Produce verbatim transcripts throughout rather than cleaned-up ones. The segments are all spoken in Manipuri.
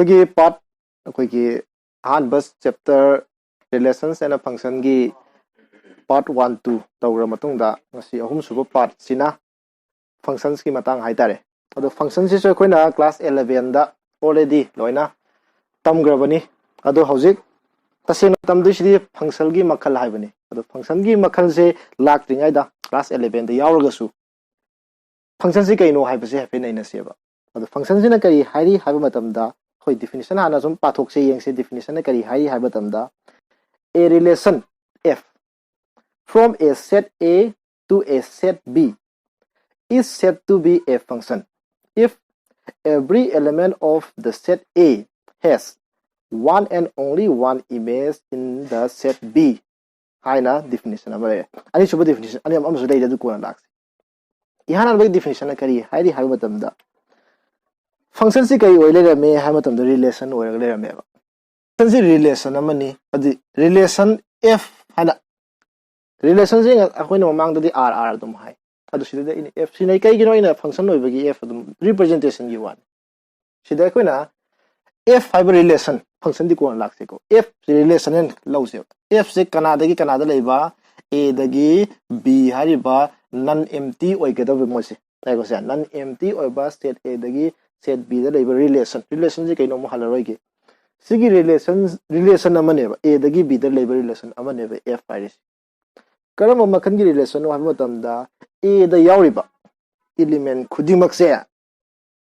ꯑꯩꯈꯣꯏꯒꯤ ꯄꯥꯔꯠ ꯑꯩꯈꯣꯏꯒꯤ ꯑꯍꯥꯟꯕ ꯆꯦꯞꯇꯔ ꯔꯤꯂꯦꯁꯟꯁ ꯑꯦꯟ ꯐꯪꯁꯟꯒꯤ ꯄꯥꯔꯠ ꯋꯥꯟ ꯇꯨ ꯇꯧꯈ꯭ꯔ ꯃꯇꯨꯡꯗ ꯉꯁꯤ ꯑꯍꯨꯝꯁꯨꯕ ꯄꯥꯔꯠꯁꯤꯅ ꯐꯪꯁꯟꯁꯀꯤ ꯃꯇꯥꯡ ꯍꯥꯏꯇꯥꯔꯦ꯫ ꯑꯗꯣ ꯐꯪꯁꯟꯁꯤꯁꯨ ꯑꯩꯈꯣꯏꯅ ꯀ꯭ꯂꯥꯁ ꯑꯦꯂꯚꯦꯟꯗ ꯑꯣꯜꯔꯦꯗꯤ ꯂꯣꯏꯅ ꯇꯝꯈ꯭ꯔꯕꯅꯤ꯫ ꯑꯗꯣ ꯍꯧꯖꯤꯛ ꯇꯁꯦꯡꯅ ꯇꯝꯗꯣꯏꯁꯤꯗꯤ ꯐꯪꯁꯟꯒꯤ ꯃꯈꯜ ꯍꯥꯏꯕꯅꯤ꯫ ꯑꯗꯣ ꯐꯪꯁꯟꯒꯤ ꯃꯈꯜꯁꯦ ꯂꯥꯛꯇ꯭ꯔꯤꯉꯩꯗ ꯀ꯭ꯂꯥꯁ ꯑꯦꯂꯚꯦꯟꯗ ꯌꯥꯎꯔꯒꯁꯨ ꯐꯪꯁꯟꯁꯤ ꯀꯩꯅꯣ ꯍꯥꯏꯕꯁꯦ ꯍꯥꯏꯐꯦꯠ ꯅꯩꯅꯁꯦꯕ꯫ ꯑꯗꯣ ꯐꯪꯁꯟꯁꯤꯅ ꯀꯔꯤ ꯍꯥꯏꯔꯤ ꯍꯥꯏꯕ ꯃꯇꯝꯗ ꯑꯩꯈꯣꯏ ꯗꯤꯐꯤꯅꯤꯁꯟ ꯍꯥꯟꯅ ꯁꯨꯝ ꯄꯥꯊꯣꯛꯁꯦ ꯌꯦꯡꯁꯦ꯫ ꯗꯤꯐꯤꯅꯤꯁꯟꯅ ꯀꯔꯤ ꯍꯥꯏꯔꯤ ꯍꯥꯏꯕ ꯃꯇꯝꯗ a relation f from a set A to a set B is said to be a function if every element of the set A has one and only one image in the set B ꯍꯥꯏꯅ ꯗꯤꯐꯤꯅꯤꯁꯟ ꯑꯃ ꯂꯩꯔꯦ꯫ ꯑꯅꯤꯁꯨꯕ ꯗꯤꯐꯤꯅꯤꯁꯟ ꯑꯅꯤ ꯑꯃꯁꯨ ꯂꯩꯔꯦ, ꯑꯗꯨ ꯀꯣꯟꯅ ꯂꯥꯛꯁꯤ꯫ ꯏꯍꯥꯟ ꯍꯥꯟꯕꯒꯤ ꯗꯤꯐꯤꯅꯤꯁꯟꯅ ꯀꯔꯤ ꯍꯥꯏꯔꯤ ꯍꯥꯏꯕ ꯃꯇꯝꯗ ꯐꯪꯁꯟꯁꯤ ꯀꯔꯤ ꯑꯣꯏ ꯂꯩꯔꯝꯃꯦ ꯍꯥꯏꯕ ꯃꯇꯝꯗ ꯔꯤꯂꯦꯁꯟ ꯑꯣꯏꯔꯒ ꯂꯩꯔꯝꯃꯦꯕ꯫ ꯐꯪꯁꯟꯁꯤ ꯔꯤꯂꯦꯁꯟ ꯑꯃꯅꯤ, ꯑꯗꯨꯗꯤ ꯔꯤꯂꯦꯁꯟ f ꯍꯥꯏꯅ ꯔꯤꯂꯦꯁꯟꯁꯤ ꯑꯩꯈꯣꯏꯅ ꯃꯃꯥꯡꯗꯗꯤ ꯑꯥꯔ ꯑꯥꯔ ꯑꯗꯨꯝ ꯍꯥꯏ, ꯑꯗꯨ ꯁꯤꯗꯗꯤ ꯑꯩꯅ f ꯁꯤꯅ ꯀꯩꯒꯤꯅꯣ ꯑꯩꯅ ꯐꯪꯁꯟ ꯑꯣꯏꯕꯒꯤ f ꯑꯗꯨꯝ ꯔꯤꯄ꯭ꯔꯖꯦꯟꯇꯦꯁꯟꯒꯤ ꯋꯥꯅꯤ꯫ ꯁꯤꯗ ꯑꯩꯈꯣꯏꯅ f ꯍꯥꯏꯕ ꯔꯤꯂꯦꯁꯟ ꯐꯪꯁꯟꯗꯤ ꯀꯣꯟꯅ ꯂꯥꯛꯁꯤꯀꯣ꯫ f ꯔꯤꯂꯦꯁꯟ ꯂꯧꯁꯦꯕ꯫ f ꯁꯦ ꯀꯅꯥꯗꯒꯤ ꯀꯅꯥꯗ ꯂꯩꯕ? A ꯗꯒꯤ B ꯍꯥꯏꯔꯤꯕ ꯅꯟ ꯑꯦꯝꯇꯤ ꯑꯣꯏꯒꯗꯕ ꯃꯣꯏꯁꯦ꯫ ꯇꯥꯏꯀꯣ ꯁꯦ? ꯅꯟ ꯑꯦꯝꯇꯤ ꯑꯣꯏꯕ ꯁꯦꯠ A ꯗꯒꯤ ꯁꯦꯠ B ꯗ ꯂꯩꯕ ꯔꯤꯂꯦꯁꯟ꯫ ꯔꯤꯂꯦꯁꯟꯁꯦ ꯀꯩꯅꯣ ꯑꯃꯨꯛ ꯍꯜꯂꯔꯣꯏꯒꯦ꯫ ꯁꯤꯒꯤ ꯔꯤꯂꯦꯁꯟ ꯔꯤꯂꯦꯁꯟ ꯑꯃꯅꯦꯕ, A ꯗꯒꯤ B ꯗ ꯂꯩꯕ ꯔꯤꯂꯦꯁꯟ ꯑꯃꯅꯦꯕ f ꯍꯥꯏꯔꯤꯁꯦ꯫ ꯀꯔꯝꯕ ꯃꯈꯜꯒꯤ ꯔꯤꯂꯦꯁꯟꯅꯣ ꯍꯥꯏꯕ ꯃꯇꯝꯗ A ꯗ ꯌꯥꯎꯔꯤꯕ ꯏꯂꯤꯃꯦꯟ ꯈꯨꯗꯤꯡꯃꯛꯁꯦ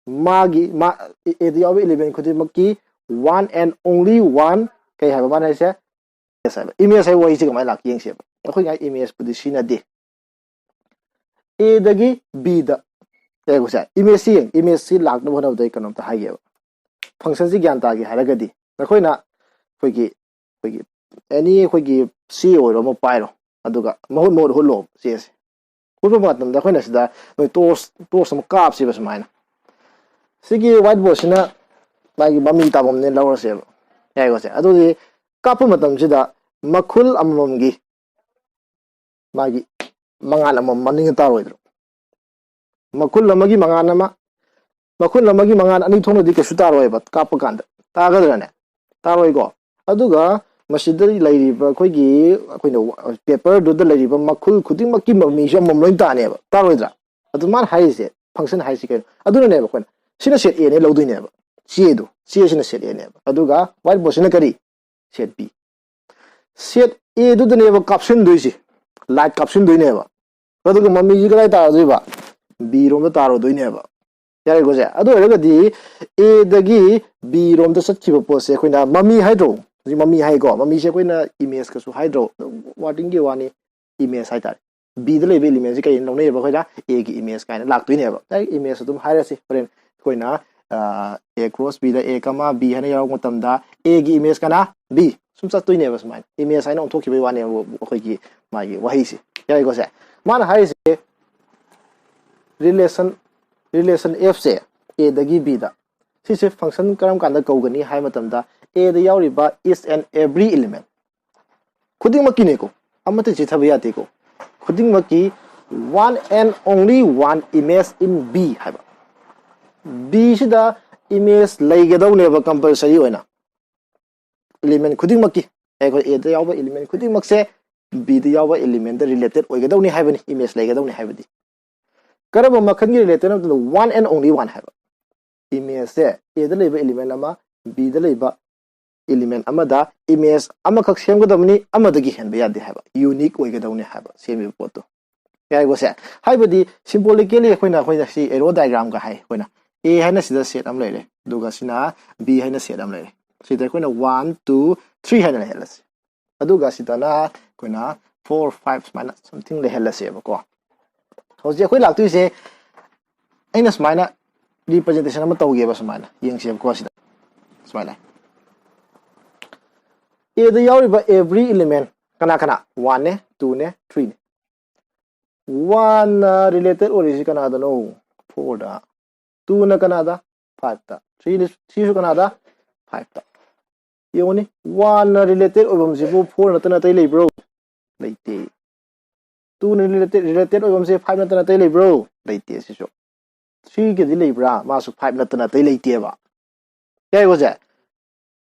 ꯃꯥꯒꯤ ꯃꯥ A ꯗ ꯌꯥꯎꯕ ꯏꯂꯤꯃꯦꯟ ꯈꯨꯗꯤꯡꯃꯛꯀꯤ one and only one ꯀꯩ ꯍꯥꯏꯕ ꯃꯥꯅ ꯍꯥꯏꯁꯦ? Image ꯍꯥꯏꯕ꯫ Image ꯍꯥꯏꯕ ꯋꯥꯍꯩꯁꯦ ꯀꯃꯥꯏꯅ ꯂꯥꯛꯀꯦ ꯌꯦꯡꯁꯦꯕ꯫ ꯑꯩꯈꯣꯏ ꯉꯥꯏ ꯏꯃꯦꯖꯄꯨꯗꯤ ꯁꯤꯖꯤꯟꯅꯗꯦ꯫ A ꯗꯒꯤ B ꯗ ꯀꯩ ꯍꯥꯏꯕꯁꯦ? ꯏꯃꯦꯖꯁꯤ ꯌꯦꯡ, ꯏꯃꯦꯖꯁꯤ ꯂꯥꯛꯅꯕ ꯍꯣꯠꯅꯕꯗ ꯑꯩ ꯀꯩꯅꯣꯝꯇ ꯍꯥꯏꯒꯦꯕ꯫ ꯐꯪꯁꯟꯁꯤ ꯒ꯭ꯌꯥꯟ ꯇꯥꯒꯦ ꯍꯥꯏꯔꯒꯗꯤ ꯅꯈꯣꯏꯅ ꯑꯩꯈꯣꯏꯒꯤ ꯑꯩꯈꯣꯏꯒꯤ ꯑꯦꯅꯤ ꯑꯩꯈꯣꯏꯒꯤ ꯆꯦ ꯑꯣꯏꯔꯣ ꯑꯃ ꯄꯥꯏꯔꯣ, ꯑꯗꯨꯒ ꯃꯍꯨꯠ ꯃꯍꯨꯠ ꯍꯨꯠꯂꯣ ꯆꯦꯁꯦ꯫ ꯍꯨꯠꯄ ꯃꯇꯝꯗ ꯑꯩꯈꯣꯏꯅ ꯁꯤꯗ ꯅꯣꯏ ꯇꯣꯔꯁ ꯇꯣꯔꯁ ꯑꯃ ꯀꯥꯞꯁꯦꯕ ꯁꯨꯃꯥꯏꯅ꯫ ꯁꯤꯒꯤ ꯋꯥꯏꯠ ꯕꯣꯔꯗꯁꯤꯅ ꯃꯥꯒꯤ ꯃꯃꯤ ꯇꯥꯐꯝꯅꯦ ꯂꯧꯔꯁꯦꯕ꯫ ꯌꯥꯏꯀꯣ ꯁꯦ? ꯑꯗꯨꯗꯤ ꯀꯥꯞꯄ ꯃꯇꯝꯁꯤꯗ ꯃꯈꯨꯜ ꯑꯃꯃꯝꯒꯤ ꯃꯥꯒꯤ ꯃꯉꯥꯜ ꯑꯃꯃꯝ ꯃꯅꯤꯡꯗ ꯇꯥꯔꯣꯏꯗ꯭ꯔꯣ? ꯃꯈꯨꯜ ꯑꯃꯒꯤ ꯃꯉꯥꯜ ꯑꯃ, ꯃꯈꯨꯟ ꯑꯃꯒꯤ ꯃꯉꯥꯜ ꯑꯅꯤ ꯊꯣꯛꯅꯗꯤ ꯀꯩꯁꯨ ꯇꯥꯔꯣꯏꯕ ꯀꯥꯞꯄ ꯀꯥꯟꯗ꯫ ꯇꯥꯒꯗ꯭ꯔꯅꯦ? ꯇꯥꯔꯣꯏꯀꯣ? ꯑꯗꯨꯒ ꯃꯁꯤꯗ ꯂꯩꯔꯤꯕ ꯑꯩꯈꯣꯏꯒꯤ, ꯑꯩꯈꯣꯏꯅ ꯄꯦꯄꯔꯗꯨꯗ ꯂꯩꯔꯤꯕ ꯃꯈꯨꯜ ꯈꯨꯗꯤꯡꯃꯛꯀꯤ ꯃꯃꯤꯁꯨ ꯑꯃꯃꯝ ꯂꯣꯏ ꯇꯥꯅꯦꯕ, ꯇꯥꯔꯣꯏꯗ꯭ꯔꯥ? ꯑꯗꯨ ꯃꯥꯅ ꯍꯥꯏꯔꯤꯁꯦ, ꯐꯪꯁꯟ ꯍꯥꯏꯁꯤ ꯀꯩꯅꯣ? ꯑꯗꯨꯅꯅꯦꯕ ꯑꯩꯈꯣꯏꯅ ꯁꯤꯅ ꯁꯦꯠ ꯑꯦꯅꯦ ꯂꯧꯗꯣꯏꯅꯦꯕ꯫ ꯆꯦꯗꯨ, ꯆꯦꯁꯤꯅ ꯁꯦꯠ ꯑꯦꯅꯦꯕ꯫ ꯑꯗꯨꯒ ꯋꯥꯏꯠ ꯕꯣꯔꯗꯁꯤꯅ ꯀꯔꯤ? Set B. ꯁꯦꯠ ꯑꯦꯗꯨꯗꯅꯦꯕ ꯀꯥꯞꯁꯤꯟꯗꯣꯏꯁꯤ, ꯂꯥꯏꯠ ꯀꯥꯞꯁꯤꯟꯗꯣꯏꯅꯦꯕ꯫ ꯑꯗꯨꯒ ꯃꯃꯤꯁꯤ ꯀꯗꯥꯏ ꯇꯥꯔꯗꯣꯏꯕ? ꯕꯤ ꯔꯣꯝꯗ ꯇꯥꯔꯨꯗꯣꯏꯅꯦꯕ꯫ ꯌꯥꯔꯦꯀꯣ ꯁꯦ? ꯑꯗꯨ ꯑꯣꯏꯔꯒꯗꯤ ꯑꯦꯗꯒꯤ ꯕꯤ ꯔꯣꯝꯗ ꯆꯠꯈꯤꯕ ꯄꯣꯠꯁꯦ ꯑꯩꯈꯣꯏꯅ ꯃꯃꯤ ꯍꯥꯏꯗ꯭ꯔꯣ? ꯍꯧꯖꯤꯛ ꯃꯃꯤ ꯍꯥꯏꯀꯣ, ꯃꯃꯤꯁꯦ ꯑꯩꯈꯣꯏꯅ ꯏꯃꯦꯖꯀꯁꯨ ꯍꯥꯏꯗ꯭ꯔꯣ? ꯋꯥꯔꯗꯤꯡꯒꯤ ꯋꯥꯅꯤ, ꯏꯃꯦꯖ ꯍꯥꯏꯇꯥꯔꯦ꯫ ꯕꯤꯗ ꯂꯩꯕ ꯏꯂꯤꯃꯦꯟꯁꯦ ꯀꯩꯅ ꯂꯧꯅꯩꯌꯦꯕ? ꯑꯩꯈꯣꯏꯅ ꯑꯦꯒꯤ ꯏꯃꯦꯖ ꯀꯥꯏꯅ ꯂꯥꯛꯇꯣꯏꯅꯦꯕ꯫ ꯗꯥꯏꯔꯦꯛ ꯏꯃꯦꯖ ꯑꯗꯨꯝ ꯍꯥꯏꯔꯁꯤ ꯍꯣꯔꯦꯟ ꯑꯩꯈꯣꯏꯅ ꯑꯦ ꯀ꯭ꯔꯣꯁ ꯕꯤꯗ ꯑꯦ ꯀꯃꯥ ꯕꯤ ꯍꯥꯏꯅ ꯌꯥꯎꯔꯛꯄ ꯃꯇꯝꯗ ꯑꯦꯒꯤ ꯏꯃꯦꯖ ꯀꯅꯥ? ꯕꯤ꯫ ꯁꯨꯝ ꯆꯠꯇꯣꯏꯅꯦꯕ ꯁꯨꯃꯥꯏꯅ꯫ ꯏꯃꯦꯖ ꯍꯥꯏꯅ ꯑꯣꯟꯊꯣꯛꯈꯤꯕꯒꯤ ꯋꯥꯅꯦꯕ ꯑꯩꯈꯣꯏꯒꯤ ꯃꯥꯒꯤ ꯋꯥꯍꯩꯁꯦ꯫ ꯌꯥꯔꯦꯀꯣ ꯁꯦ? ꯃꯥꯅ ꯍꯥꯏꯔꯤꯁꯦ ꯔꯤꯂꯦꯁꯟ, ꯔꯤꯂꯦꯁꯟ ꯑꯦꯐꯁꯦ ꯑꯦꯗꯒꯤ ꯕꯤꯗ, ꯁꯤꯁꯦ ꯐꯪꯁꯟ ꯀꯔꯝ ꯀꯥꯟꯗ ꯀꯧꯒꯅꯤ ꯍꯥꯏꯕ ꯃꯇꯝꯗ ꯑꯦꯗ ꯌꯥꯎꯔꯤꯕ each and every element ꯈꯨꯗꯤꯡꯃꯛꯀꯤꯅꯦꯀꯣ, ꯑꯃꯠꯇ ꯆꯤꯊꯕ ꯌꯥꯗꯦꯀꯣ, ꯈꯨꯗꯤꯡꯃꯛꯀꯤ one and only one image in B ꯍꯥꯏꯕ꯫ ꯕꯤꯁꯤꯗ ꯏꯃꯦꯖ ꯂꯩꯒꯗꯧꯅꯦꯕ ꯀꯝꯄꯜꯁꯔꯤ ꯑꯣꯏꯅ꯫ ꯏꯂꯤꯃꯦꯟ ꯈꯨꯗꯤꯡꯃꯛꯀꯤ, ꯑꯩꯈꯣꯏ ꯑꯦꯗ ꯌꯥꯎꯕ ꯏꯂꯤꯃꯦꯟ ꯈꯨꯗꯤꯡꯃꯛꯁꯦ ꯕꯤꯗ ꯌꯥꯎꯕ ꯏꯂꯤꯃꯦꯟꯗ ꯔꯤꯂꯦꯇꯦꯠ ꯑꯣꯏꯒꯗꯧꯅꯤ ꯍꯥꯏꯕꯅꯤ, ꯏꯃꯦꯖ ꯂꯩꯒꯗꯧꯅꯤ ꯍꯥꯏꯕꯗꯤ꯫ ꯀꯔꯝꯕ ꯃꯈꯜꯒꯤ ꯔꯤꯂꯦꯇꯦꯠ ꯍꯥꯏꯕ ꯃꯇꯝꯗ one and only one ꯍꯥꯏꯕ꯫ ꯏꯃꯦꯖꯁꯦ ꯑꯦꯗ ꯂꯩꯕ ꯏꯂꯤꯃꯦꯟ ꯑꯃ, ꯕꯤꯗ ꯂꯩꯕ ꯏꯂꯤꯃꯦꯟ ꯑꯃꯗ ꯏꯃꯦꯖ ꯑꯃꯈꯛ ꯁꯦꯝꯒꯗꯕꯅꯤ, ꯑꯃꯗꯒꯤ ꯍꯦꯟꯕ ꯌꯥꯗꯦ ꯍꯥꯏꯕ, ꯌꯨꯅꯤꯛ ꯑꯣꯏꯒꯗꯧꯅꯤ ꯍꯥꯏꯕ ꯁꯦꯝꯃꯤꯕ ꯄꯣꯠꯇꯣ꯫ ꯌꯥꯏꯀꯣ ꯁꯦ? ꯍꯥꯏꯕꯗꯤ ꯁꯤꯝꯕꯣꯂꯤꯀꯦꯂꯤ ꯑꯩꯈꯣꯏꯅ, ꯑꯩꯈꯣꯏꯅ ꯁꯤ ꯑꯦꯔꯣ ꯗꯥꯏꯒ꯭ꯔꯥꯝꯒ ꯍꯥꯏ, ꯑꯩꯈꯣꯏꯅ ꯑꯦ ꯍꯥꯏꯅ ꯁꯤꯗ ꯁꯦꯠ ꯑꯃ ꯂꯩꯔꯦ, ꯑꯗꯨꯒ ꯁꯤꯅ ꯕꯤ ꯍꯥꯏꯅ ꯁꯦꯠ ꯑꯃ ꯂꯩꯔꯦ꯫ ꯁꯤꯗ ꯑꯩꯈꯣꯏꯅ ꯋꯥꯟ, ꯇꯨ, ꯊ꯭ꯔꯤ ꯍꯥꯏꯅ ꯂꯩꯍꯜꯂꯁꯤ꯫ ꯑꯗꯨꯒ ꯁꯤꯗꯅ ꯑꯩꯈꯣꯏꯅ ꯐꯣꯔ, ꯐꯥꯏꯚ ꯁꯨꯃꯥꯏꯅ ꯁꯝꯊꯤꯡ ꯂꯩꯍꯜꯂꯁꯦꯕꯀꯣ꯫ ꯍꯧꯖꯤꯛ ꯑꯩꯈꯣꯏ ꯂꯥꯛꯇꯣꯏꯁꯦ, ꯑꯩꯅ ꯁꯨꯃꯥꯏꯅ ꯔꯤꯄ꯭ꯔꯖꯦꯟꯇꯦꯁꯟ ꯑꯃ ꯇꯧꯒꯦꯕ, ꯁꯨꯃꯥꯏꯅ ꯌꯦꯡꯁꯦꯕꯀꯣ꯫ ꯁꯤꯗ ꯁꯨꯃꯥꯏꯅ ꯑꯦꯗ ꯌꯥꯎꯔꯤꯕ every element ꯀꯅꯥ ꯀꯅꯥ? ꯋꯥꯟꯅꯦ, ꯇꯨꯅꯦ, ꯊ꯭ꯔꯤꯅꯦ꯫ ꯋꯥꯟꯅ ꯔꯤꯂꯦꯇꯦꯠ ꯑꯣꯏꯔꯤꯁꯤ ꯀꯅꯥꯗꯅꯣ? ꯐꯣꯔꯗ꯫ ꯇꯨꯅ ꯀꯅꯥꯗ? ꯐꯥꯏꯚꯇ꯫ ꯊ꯭ꯔꯤ, ꯊ꯭ꯔꯤꯁꯨ ꯀꯅꯥꯗ? ꯐꯥꯏꯚꯇ꯫ ꯌꯦꯡꯉꯨꯅꯤ, ꯋꯥꯟꯅ ꯔꯤꯂꯦꯇꯦꯠ ꯑꯣꯏꯐꯝꯁꯤꯕꯨ ꯐꯣꯔ ꯅꯠꯇꯅ ꯑꯇꯩ ꯂꯩꯕ꯭ꯔꯣ? ꯂꯩꯇꯦ꯫ ꯇꯨꯅ ꯔꯤꯂꯦꯇꯦꯠ, ꯔꯤꯂꯦꯇꯦꯠ ꯑꯣꯏꯐꯝꯁꯦ ꯐꯥꯏꯚ ꯅꯠꯇꯅ ꯑꯇꯩ ꯂꯩꯕ꯭ꯔꯣ? ꯂꯩꯇꯦ ꯁꯤꯁꯨ꯫ ꯊ꯭ꯔꯤꯒꯗꯤ ꯂꯩꯕ꯭ꯔꯥ? ꯃꯥꯁꯨ ꯐꯥꯏꯚ ꯅꯠꯇꯅ ꯑꯇꯩ ꯂꯩꯇꯦꯕ꯫ ꯌꯥꯏꯀꯣ ꯁꯦ?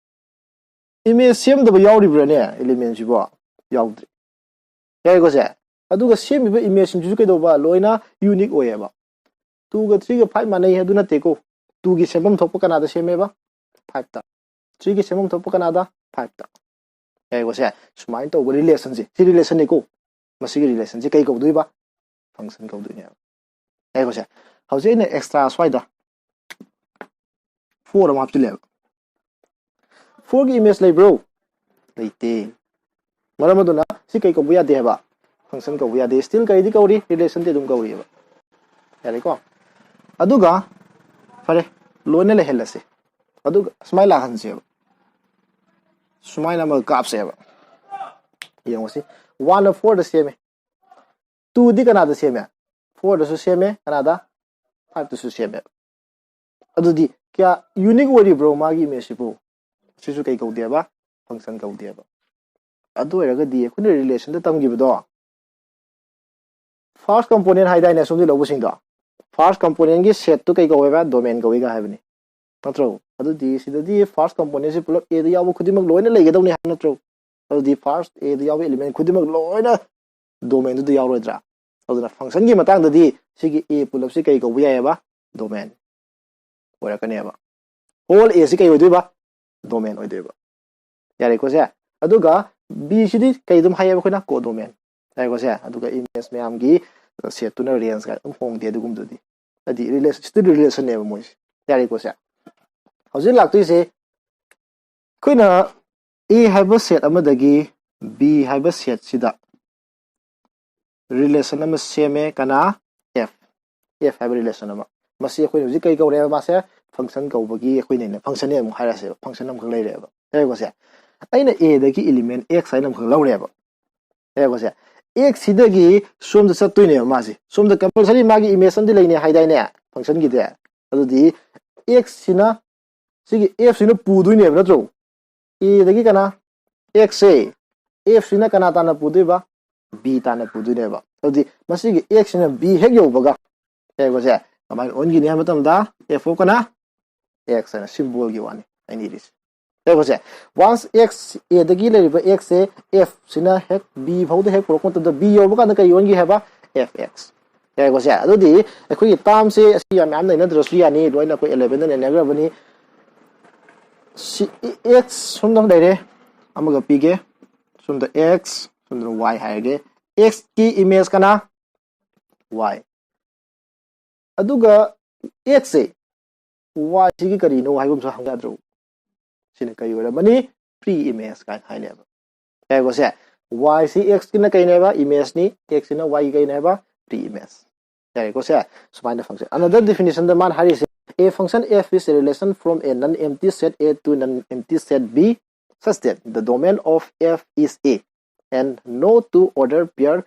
ꯏꯃꯦꯖ ꯁꯦꯝꯗꯕ ꯌꯥꯎꯔꯤꯕ꯭ꯔꯥꯅꯦ ꯏꯂꯤꯃꯦꯟꯁꯤꯕꯣ? ꯌꯥꯎꯗ꯭ꯔꯤ꯫ ꯌꯥꯏꯀꯣ ꯁꯦ? ꯑꯗꯨꯒ ꯁꯦꯝꯃꯤꯕ ꯏꯃꯦꯖꯁꯤꯡꯁꯤꯁꯨ ꯀꯩꯗꯧꯕ? ꯂꯣꯏꯅ ꯌꯨꯅꯤꯛ ꯑꯣꯏꯌꯦꯕ꯫ ꯇꯨꯒ ꯊ꯭ꯔꯤꯒ ꯐꯥꯏꯚ ꯃꯥꯟꯅꯩ ꯑꯗꯨ ꯅꯠꯇꯦꯀꯣ꯫ ꯇꯨꯒꯤ ꯁꯦꯝꯐꯝ ꯊꯣꯛꯄ ꯀꯅꯥꯗ ꯁꯦꯝꯃꯦꯕ? ꯐꯥꯏꯚꯇ꯫ ꯊ꯭ꯔꯤꯒꯤ ꯁꯦꯝꯐꯝ ꯊꯣꯛꯄ ꯀꯅꯥꯗ? ꯐꯥꯏꯚꯇ꯫ ꯌꯥꯏꯀꯣ ꯁꯦ? ꯁꯨꯃꯥꯏꯅ ꯇꯧꯕ ꯔꯤꯂꯦꯁꯟꯁꯦ, ꯁꯤ ꯔꯤꯂꯦꯁꯟꯅꯤꯀꯣ꯫ ꯃꯁꯤꯒꯤ ꯔꯤꯂꯦꯁꯟꯁꯦ ꯀꯩ ꯀꯧꯗꯣꯏꯕ? ꯐꯪꯁꯟ ꯀꯧꯗꯣꯏꯅꯦꯕ꯫ ꯌꯥꯏꯀꯣ ꯁꯦ? ꯍꯧꯖꯤꯛ ꯑꯩꯅ ꯑꯦꯛꯁꯇ꯭ꯔꯥ ꯁ꯭ꯋꯥꯏꯗ ꯐꯣꯔ ꯑꯃ ꯍꯥꯞꯆꯤꯜꯂꯦꯕ꯫ ꯐꯣꯔꯒꯤ ꯏꯃꯦꯖ ꯂꯩꯕ꯭ꯔꯣ? ꯂꯩꯇꯦ꯫ ꯃꯔꯝ ꯑꯗꯨꯅ ꯁꯤ ꯀꯩ ꯀꯧꯕ ꯌꯥꯗꯦ ꯍꯥꯏꯕ? ꯐꯪꯁꯟ ꯀꯧꯕ ꯌꯥꯗꯦ꯫ ꯁ꯭ꯇꯤꯜ ꯀꯩꯗꯤ ꯀꯧꯔꯤ? ꯔꯤꯂꯦꯁꯟꯗꯤ ꯑꯗꯨꯝ ꯀꯧꯔꯤꯑꯕ꯫ ꯌꯥꯔꯦꯀꯣ? ꯑꯗꯨꯒ ꯐꯔꯦ, ꯂꯣꯏꯅ ꯂꯩꯍꯜꯂꯁꯦ꯫ ꯑꯗꯨꯒ ꯁꯨꯃꯥꯏꯅ ꯂꯥꯛꯍꯟꯁꯦꯕ꯫ ꯁꯨꯃꯥꯏꯅ ꯑꯃꯒ ꯀꯥꯞꯁꯦꯕ꯫ ꯌꯦꯡꯉꯨꯁꯤ꯫ ꯋꯥꯟꯅ ꯐꯣꯔꯗ ꯁꯦꯝꯃꯦ꯫ ꯇꯨꯗꯤ ꯀꯅꯥꯗ ꯁꯦꯝꯃꯦ? ꯐꯣꯔꯗꯁꯨ ꯁꯦꯝꯃꯦ꯫ ꯀꯅꯥꯗ? ꯐꯥꯏꯚꯇꯁꯨ ꯁꯦꯝꯃꯦ꯫ ꯑꯗꯨꯗꯤ ꯀꯌꯥ ꯌꯨꯅꯤꯛ ꯑꯣꯏꯔꯤꯕ꯭ꯔꯣ ꯃꯥꯒꯤ ꯏꯃꯦꯖꯁꯤꯕꯨ? ꯁꯤꯁꯨ ꯀꯩ ꯀꯧꯗꯦꯕ? ꯐꯪꯁꯟ ꯀꯧꯗꯦꯕ꯫ ꯑꯗꯨ ꯑꯣꯏꯔꯒꯗꯤ ꯑꯩꯈꯣꯏꯅ ꯔꯤꯂꯦꯁꯟꯗ ꯇꯝꯈꯤꯕꯗꯣ, ꯐꯥꯔꯁ ꯀꯝꯄꯣꯅꯦꯟ ꯍꯥꯏꯗꯥꯏꯅꯦ ꯁꯣꯝꯗꯒꯤ ꯂꯧꯕꯁꯤꯡꯗꯣ? ꯐꯥꯔꯁ ꯀꯝꯄꯣꯅꯦꯟꯒꯤ ꯁꯦꯠꯇꯨ ꯀꯩ ꯀꯧꯋꯦꯕ? ꯗꯣꯃꯦꯟ ꯀꯧꯏꯒ ꯍꯥꯏꯕꯅꯤ, ꯅꯠꯇ꯭ꯔꯣ? ꯑꯗꯨꯗꯤ ꯁꯤꯗꯗꯤ ꯐꯥꯔꯁ ꯀꯝꯄꯣꯅꯦꯟꯁꯤ ꯄꯨꯂꯞ ꯑꯦꯗ ꯌꯥꯎꯕ ꯈꯨꯗꯤꯡꯃꯛ ꯂꯣꯏꯅ ꯂꯩꯒꯗꯧꯅꯤ ꯍꯥꯏꯕ ꯅꯠꯇ꯭ꯔꯣ? ꯑꯗꯨꯗꯤ ꯐꯥꯔꯁ ꯑꯦꯗ ꯌꯥꯎꯕ ꯏꯂꯤꯃꯦꯟ ꯈꯨꯗꯤꯡꯃꯛ ꯂꯣꯏꯅ ꯗꯣꯃꯦꯟꯗꯨꯗ ꯌꯥꯎꯔꯣꯏꯗ꯭ꯔꯥ? ꯑꯗꯨꯅ ꯐꯪꯁꯟꯒꯤ ꯃꯇꯥꯡꯗꯗꯤ ꯁꯤꯒꯤ ꯑꯦ ꯄꯨꯂꯞꯁꯤ ꯀꯩ ꯀꯧꯕ ꯌꯥꯏꯑꯕ? ꯗꯣꯃꯦꯟ ꯑꯣꯏꯔꯛꯀꯅꯦꯕ꯫ ꯍꯣꯜ ꯑꯦꯁꯤ ꯀꯩ ꯑꯣꯏꯗꯣꯏꯕ? ꯗꯣꯃꯦꯟ ꯑꯣꯏꯗꯣꯏꯕ꯫ ꯌꯥꯔꯦꯀꯣ ꯁꯦ? ꯑꯗꯨꯒ ꯕꯤꯁꯤꯗꯤ ꯀꯩ ꯑꯗꯨꯝ ꯍꯥꯏꯌꯦꯕ ꯑꯩꯈꯣꯏꯅ? ꯀꯣꯗꯣꯃꯦꯟ꯫ ꯌꯥꯔꯦꯀꯣ ꯁꯦ? ꯑꯗꯨꯒ ꯏꯃꯦꯖ ꯃꯌꯥꯝꯒꯤ ꯁꯦꯠꯇꯨꯅ ꯔꯦꯟꯖ ꯑꯗꯨꯝ ꯍꯣꯡꯗꯦ ꯑꯗꯨꯒꯨꯝꯕꯗꯨꯗꯤ꯫ ꯍꯥꯏꯗꯤ ꯔꯤꯂꯦꯁꯟ, ꯁ꯭ꯇꯤꯜ ꯔꯤꯂꯦꯁꯟꯅꯦꯕ ꯃꯣꯏꯁꯦ꯫ ꯌꯥꯔꯦꯀꯣ ꯁꯦ? ꯍꯧꯖꯤꯛ ꯂꯥꯛꯇꯣꯏꯁꯦ ꯑꯩꯈꯣꯏꯅ ꯑꯦ ꯍꯥꯏꯕ ꯁꯦꯠ ꯑꯃꯗꯒꯤ ꯕꯤ ꯍꯥꯏꯕ ꯁꯦꯠꯁꯤꯗ ꯔꯤꯂꯦꯁꯟ ꯑꯃ ꯁꯦꯝꯃꯦ꯫ ꯀꯅꯥ? ꯑꯦꯐ꯫ ꯑꯦꯐ ꯍꯥꯏꯕ ꯔꯤꯂꯦꯁꯟ ꯑꯃ꯫ ꯃꯁꯤ ꯑꯩꯈꯣꯏꯅ ꯍꯧꯖꯤꯛ ꯀꯩ ꯀꯧꯔꯦꯕ? ꯃꯥꯁꯦ ꯐꯪꯁꯟ ꯀꯧꯕꯒꯤ ꯑꯩꯈꯣꯏꯅ ꯐꯪꯁꯟꯅꯦ ꯑꯃꯨꯛ ꯍꯥꯏꯔꯁꯦꯕ꯫ ꯐꯪꯁꯟ ꯑꯃꯈꯛ ꯂꯩꯔꯦꯕ꯫ ꯌꯥꯔꯦꯀꯣ ꯁꯦ? ꯑꯩꯅ ꯑꯦꯗꯒꯤ ꯏꯂꯤꯃꯦꯟ ꯑꯦꯛꯁ ꯍꯥꯏꯅ ꯑꯃꯈꯛ ꯂꯧꯔꯦꯕ꯫ ꯌꯥꯔꯦꯀꯣ ꯁꯦ? ꯑꯦꯛꯁꯁꯤꯗꯒꯤ ꯁꯣꯝꯗ ꯆꯠꯇꯣꯏꯅꯦꯕ ꯃꯥꯁꯦ꯫ ꯁꯣꯝꯗ ꯀꯝꯄꯜꯁꯔꯤ ꯃꯥꯒꯤ ꯏꯃꯦꯖ ꯑꯃꯗꯤ ꯂꯩꯅꯦ ꯍꯥꯏꯗꯥꯏꯅꯦ ꯐꯪꯁꯟꯒꯤꯗꯤ? ꯑꯗꯨꯗꯤ ꯑꯦꯛꯁꯁꯤꯅ, ꯁꯤꯒꯤ ꯑꯦꯐꯁꯤꯅ ꯄꯨꯗꯣꯏꯅꯦꯕ ꯅꯠꯇ꯭ꯔꯣ? ꯑꯦꯗꯒꯤ ꯀꯅꯥ? ꯑꯦꯛꯁꯁꯦ꯫ ꯑꯦꯐꯁꯤꯅ ꯀꯅꯥ ꯇꯥꯟꯅ ꯄꯨꯗꯣꯏꯕ? ꯕꯤ ꯇꯥꯟꯅ ꯄꯨꯗꯣꯏꯅꯦꯕ꯫ ꯑꯗꯨꯗꯤ ꯃꯁꯤꯒꯤ ꯑꯦꯛꯁꯁꯤꯅ ꯕꯤ ꯍꯦꯛ ꯌꯧꯕꯒ, ꯌꯥꯔꯦꯀꯣ ꯁꯦ? ꯀꯃꯥꯏꯅ ꯑꯣꯟꯈꯤꯅꯤ ꯍꯥꯏꯕ ꯃꯇꯝꯗ, f of ꯀꯅꯥ? X ꯍꯥꯏꯅ symbol ꯒꯤ ꯋꯥꯅꯤ ꯑꯩꯅ ꯏꯔꯤꯁꯦ꯫ ꯌꯥꯏꯀꯣ ꯁꯦ? Once x, A ꯗꯒꯤ ꯂꯩꯔꯤꯕ x ꯁꯦ f ꯁꯤꯅ ꯍꯦꯛ b ꯐꯥꯎꯗ ꯍꯦꯛ ꯄꯨꯔꯛꯄ ꯃꯇꯝꯗ, b ꯌꯧꯕ ꯀꯥꯟꯗ ꯀꯔꯤ ꯑꯣꯟꯈꯤ ꯍꯥꯏꯕ? F X꯫ ꯌꯥꯏꯀꯣ ꯁꯦ? ꯑꯗꯨꯗꯤ ꯑꯩꯈꯣꯏꯒꯤ term ꯁꯦ ꯑꯁꯤ ꯌꯥꯝ ꯃꯌꯥꯝ ꯅꯩꯅꯗ꯭ꯔꯁꯨ ꯌꯥꯅꯤ, ꯂꯣꯏꯅ ꯑꯩꯈꯣꯏ eleven ꯗ ꯅꯩꯅꯈ꯭ꯔꯕꯅꯤ꯫ ꯁꯤ x ꯁꯣꯝꯗ ꯂꯩꯔꯦ, ꯑꯃꯒ ꯄꯤꯒꯦ, ꯁꯣꯝꯗ x, ꯁꯣꯝꯗ y ꯍꯥꯏꯔꯒꯦ꯫ X ꯀꯤ image ꯀꯅꯥ? Y꯫ ꯑꯗꯨꯒ x ꯁꯦ y ꯁꯤꯒꯤ ꯀꯔꯤꯅꯣ ꯍꯥꯏꯕ ꯑꯃꯁꯨ ꯍꯪ ꯌꯥꯗ꯭ꯔꯣ? ꯁꯤꯅ ꯀꯔꯤ ꯑꯣꯏꯔꯝꯃꯅꯤ? Pre image ꯀꯥꯏꯅ ꯍꯥꯏꯅꯦꯕ꯫ ꯌꯥꯏꯀꯣ ꯁꯦ? Y ꯁꯤ x ꯀꯤꯅ ꯀꯩꯅꯦꯕ? Image ꯅꯤ꯫ X ꯁꯤꯅ y ꯒꯤ ꯀꯩꯅꯦꯕ? Pre image꯫ ꯌꯥꯔꯦꯀꯣ ꯁꯦ? ꯁꯨꯃꯥꯏꯅ function꯫ Another definition ꯗ ꯃꯥꯅ ꯍꯥꯏꯔꯤꯁꯦ, a function f is a relation from a non-empty set A to non-empty set B such that the domain of f is A and no two order pair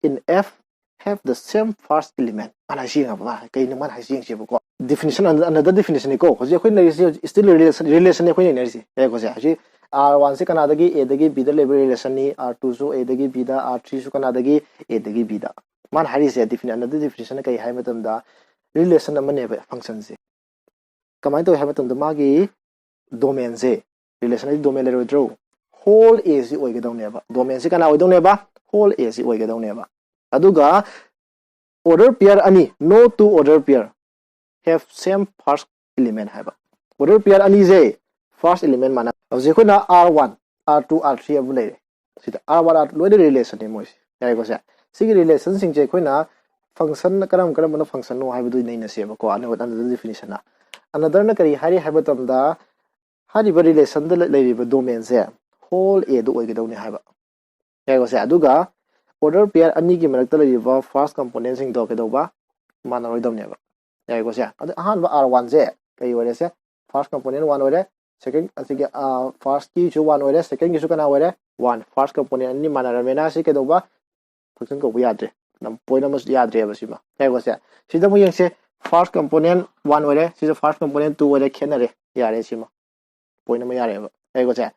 in F have the same first element꯫ ꯃꯥꯅ ꯍꯥꯏꯁꯤ ꯌꯦꯡꯉꯕ? ꯀꯩꯅꯣ ꯃꯥꯅ ꯍꯥꯏꯁꯤ ꯌꯦꯡꯁꯦꯕꯀꯣ꯫ Definition, another definition ꯅꯤꯀꯣ꯫ ꯍꯧꯖꯤꯛ ꯑꯩꯈꯣꯏ ꯂꯩꯔꯤꯁꯤ still relation, relation ꯅꯤ ꯑꯩꯈꯣꯏ ꯅꯩꯅꯔꯤꯁꯦ꯫ ꯌꯥꯏꯀꯣ ꯁꯦ? ꯍꯧꯖꯤꯛ R one ꯁꯤ ꯀꯅꯥꯗꯒꯤ? A ꯗꯒꯤ B ꯗ ꯂꯩꯕ relation ꯅꯤ꯫ R two ꯁꯨ A ꯗꯒꯤ B ꯗ, R three ꯁꯨ ꯀꯅꯥꯗꯒꯤ? A ꯗꯒꯤ B ꯗ꯫ ꯃꯥꯅ ꯍꯥꯏꯔꯤꯁꯦ defini-, another definition ꯅ ꯀꯩ ꯍꯥꯏ ꯃꯇꯝꯗ, relation ꯑꯃꯅꯦꯕ function ꯁꯦ꯫ ꯀꯃꯥꯏꯅ ꯇꯧꯏ ꯍꯥꯏꯕ ꯃꯇꯝꯗ ꯃꯥꯒꯤ domain ꯁꯦ, relation ꯍꯥꯏꯗꯤ domain ꯂꯩꯔꯣꯏꯗ꯭ꯔꯣ? Whole A ꯁꯤ ꯑꯣꯏꯒꯗꯧꯅꯦꯕ꯫ Domain ꯁꯤ ꯀꯅꯥ ꯑꯣꯏꯗꯧꯅꯦꯕ? Whole A ꯁꯤ ꯑꯣꯏꯒꯗꯧꯅꯦꯕ꯫ ꯑꯗꯨꯒ order pair ꯑꯅꯤ, no two order pair have same first element ꯍꯥꯏꯕ꯫ Order pair ꯑꯅꯤꯁꯦ first element ꯃꯥꯟꯅ, ꯍꯧꯖꯤꯛ ꯑꯩꯈꯣꯏꯅ R one, R two, R three ꯑꯃ ꯂꯩꯔꯦ꯫ ꯁꯤꯗ R one, R two ꯂꯣꯏꯅ relation ꯅꯤ ꯃꯣꯏꯁꯦ꯫ ꯌꯥꯔꯦꯀꯣ ꯁꯦ? ꯁꯤꯒꯤ relation ꯁꯤꯡꯁꯦ ꯑꯩꯈꯣꯏꯅ function ꯀꯔꯝ ꯀꯔꯝꯕꯅ function ꯅꯣ ꯍꯥꯏꯕꯗꯨ ꯅꯩꯅꯁꯦꯕꯀꯣ꯫ Another, another definition ꯅ꯫ Another ꯅ ꯀꯔꯤ ꯍꯥꯏꯔꯤ ꯍꯥꯏꯕ ꯃꯇꯝꯗ, ꯍꯥꯏꯔꯤꯕ relation ꯗ ꯂꯩ-, ꯂꯩꯔꯤꯕ domain ꯁꯦ whole A ꯗ ꯑꯣꯏꯒꯗꯧꯅꯤ ꯍꯥꯏꯕ꯫ ꯌꯥꯏꯀꯣ ꯁꯦ? ꯑꯗꯨꯒ order pair ꯑꯅꯤꯒꯤ ꯃꯔꯛꯇ ꯂꯩꯔꯤꯕ first component ꯁꯤꯡꯗꯣ ꯀꯩꯗꯧꯕ? ꯃꯥꯟꯅꯔꯣꯏꯗꯧꯅꯦꯕ꯫ ꯌꯥꯏꯀꯣ ꯁꯦ? ꯑꯗꯨ ꯑꯍꯥꯟꯕ R one ꯁꯦ ꯀꯩ ꯑꯣꯏꯔꯦ ꯁꯦ? First component one ꯑꯣꯏꯔꯦ꯫ Second, ꯑꯁꯤꯒꯤ, ꯑ, first ꯀꯤꯁꯨ one ꯑꯣꯏꯔꯦ, second ꯒꯤꯁꯨ ꯀꯅꯥ ꯑꯣꯏꯔꯦ? One꯫ First component ꯑꯅꯤ ꯃꯥꯟꯅꯔꯝꯃꯦꯅ ꯁꯤ ꯀꯩꯗꯧꯕ? Function ꯀꯧꯕ ꯌꯥꯗ꯭ꯔꯦ꯫ ꯅꯝ-, point ꯑꯃꯁꯨ ꯌꯥꯗ꯭ꯔꯦꯕ ꯁꯤꯃ꯫ ꯌꯥꯏꯀꯣ ꯁꯦ? ꯁꯤꯗ ꯑꯃꯨꯛ ꯌꯦꯡꯁꯦ꯫ First component one ꯑꯣꯏꯔꯦ, ꯁꯤꯁꯨ first component two ꯑꯣꯏꯔꯦ, ꯈꯦꯠꯅꯔꯦ꯫ ꯌꯥꯔꯦ ꯁꯤꯃ꯫ Point ꯑꯃ ꯌꯥꯔꯦꯕ꯫ ꯌꯥꯏꯀꯣ ꯁꯦ?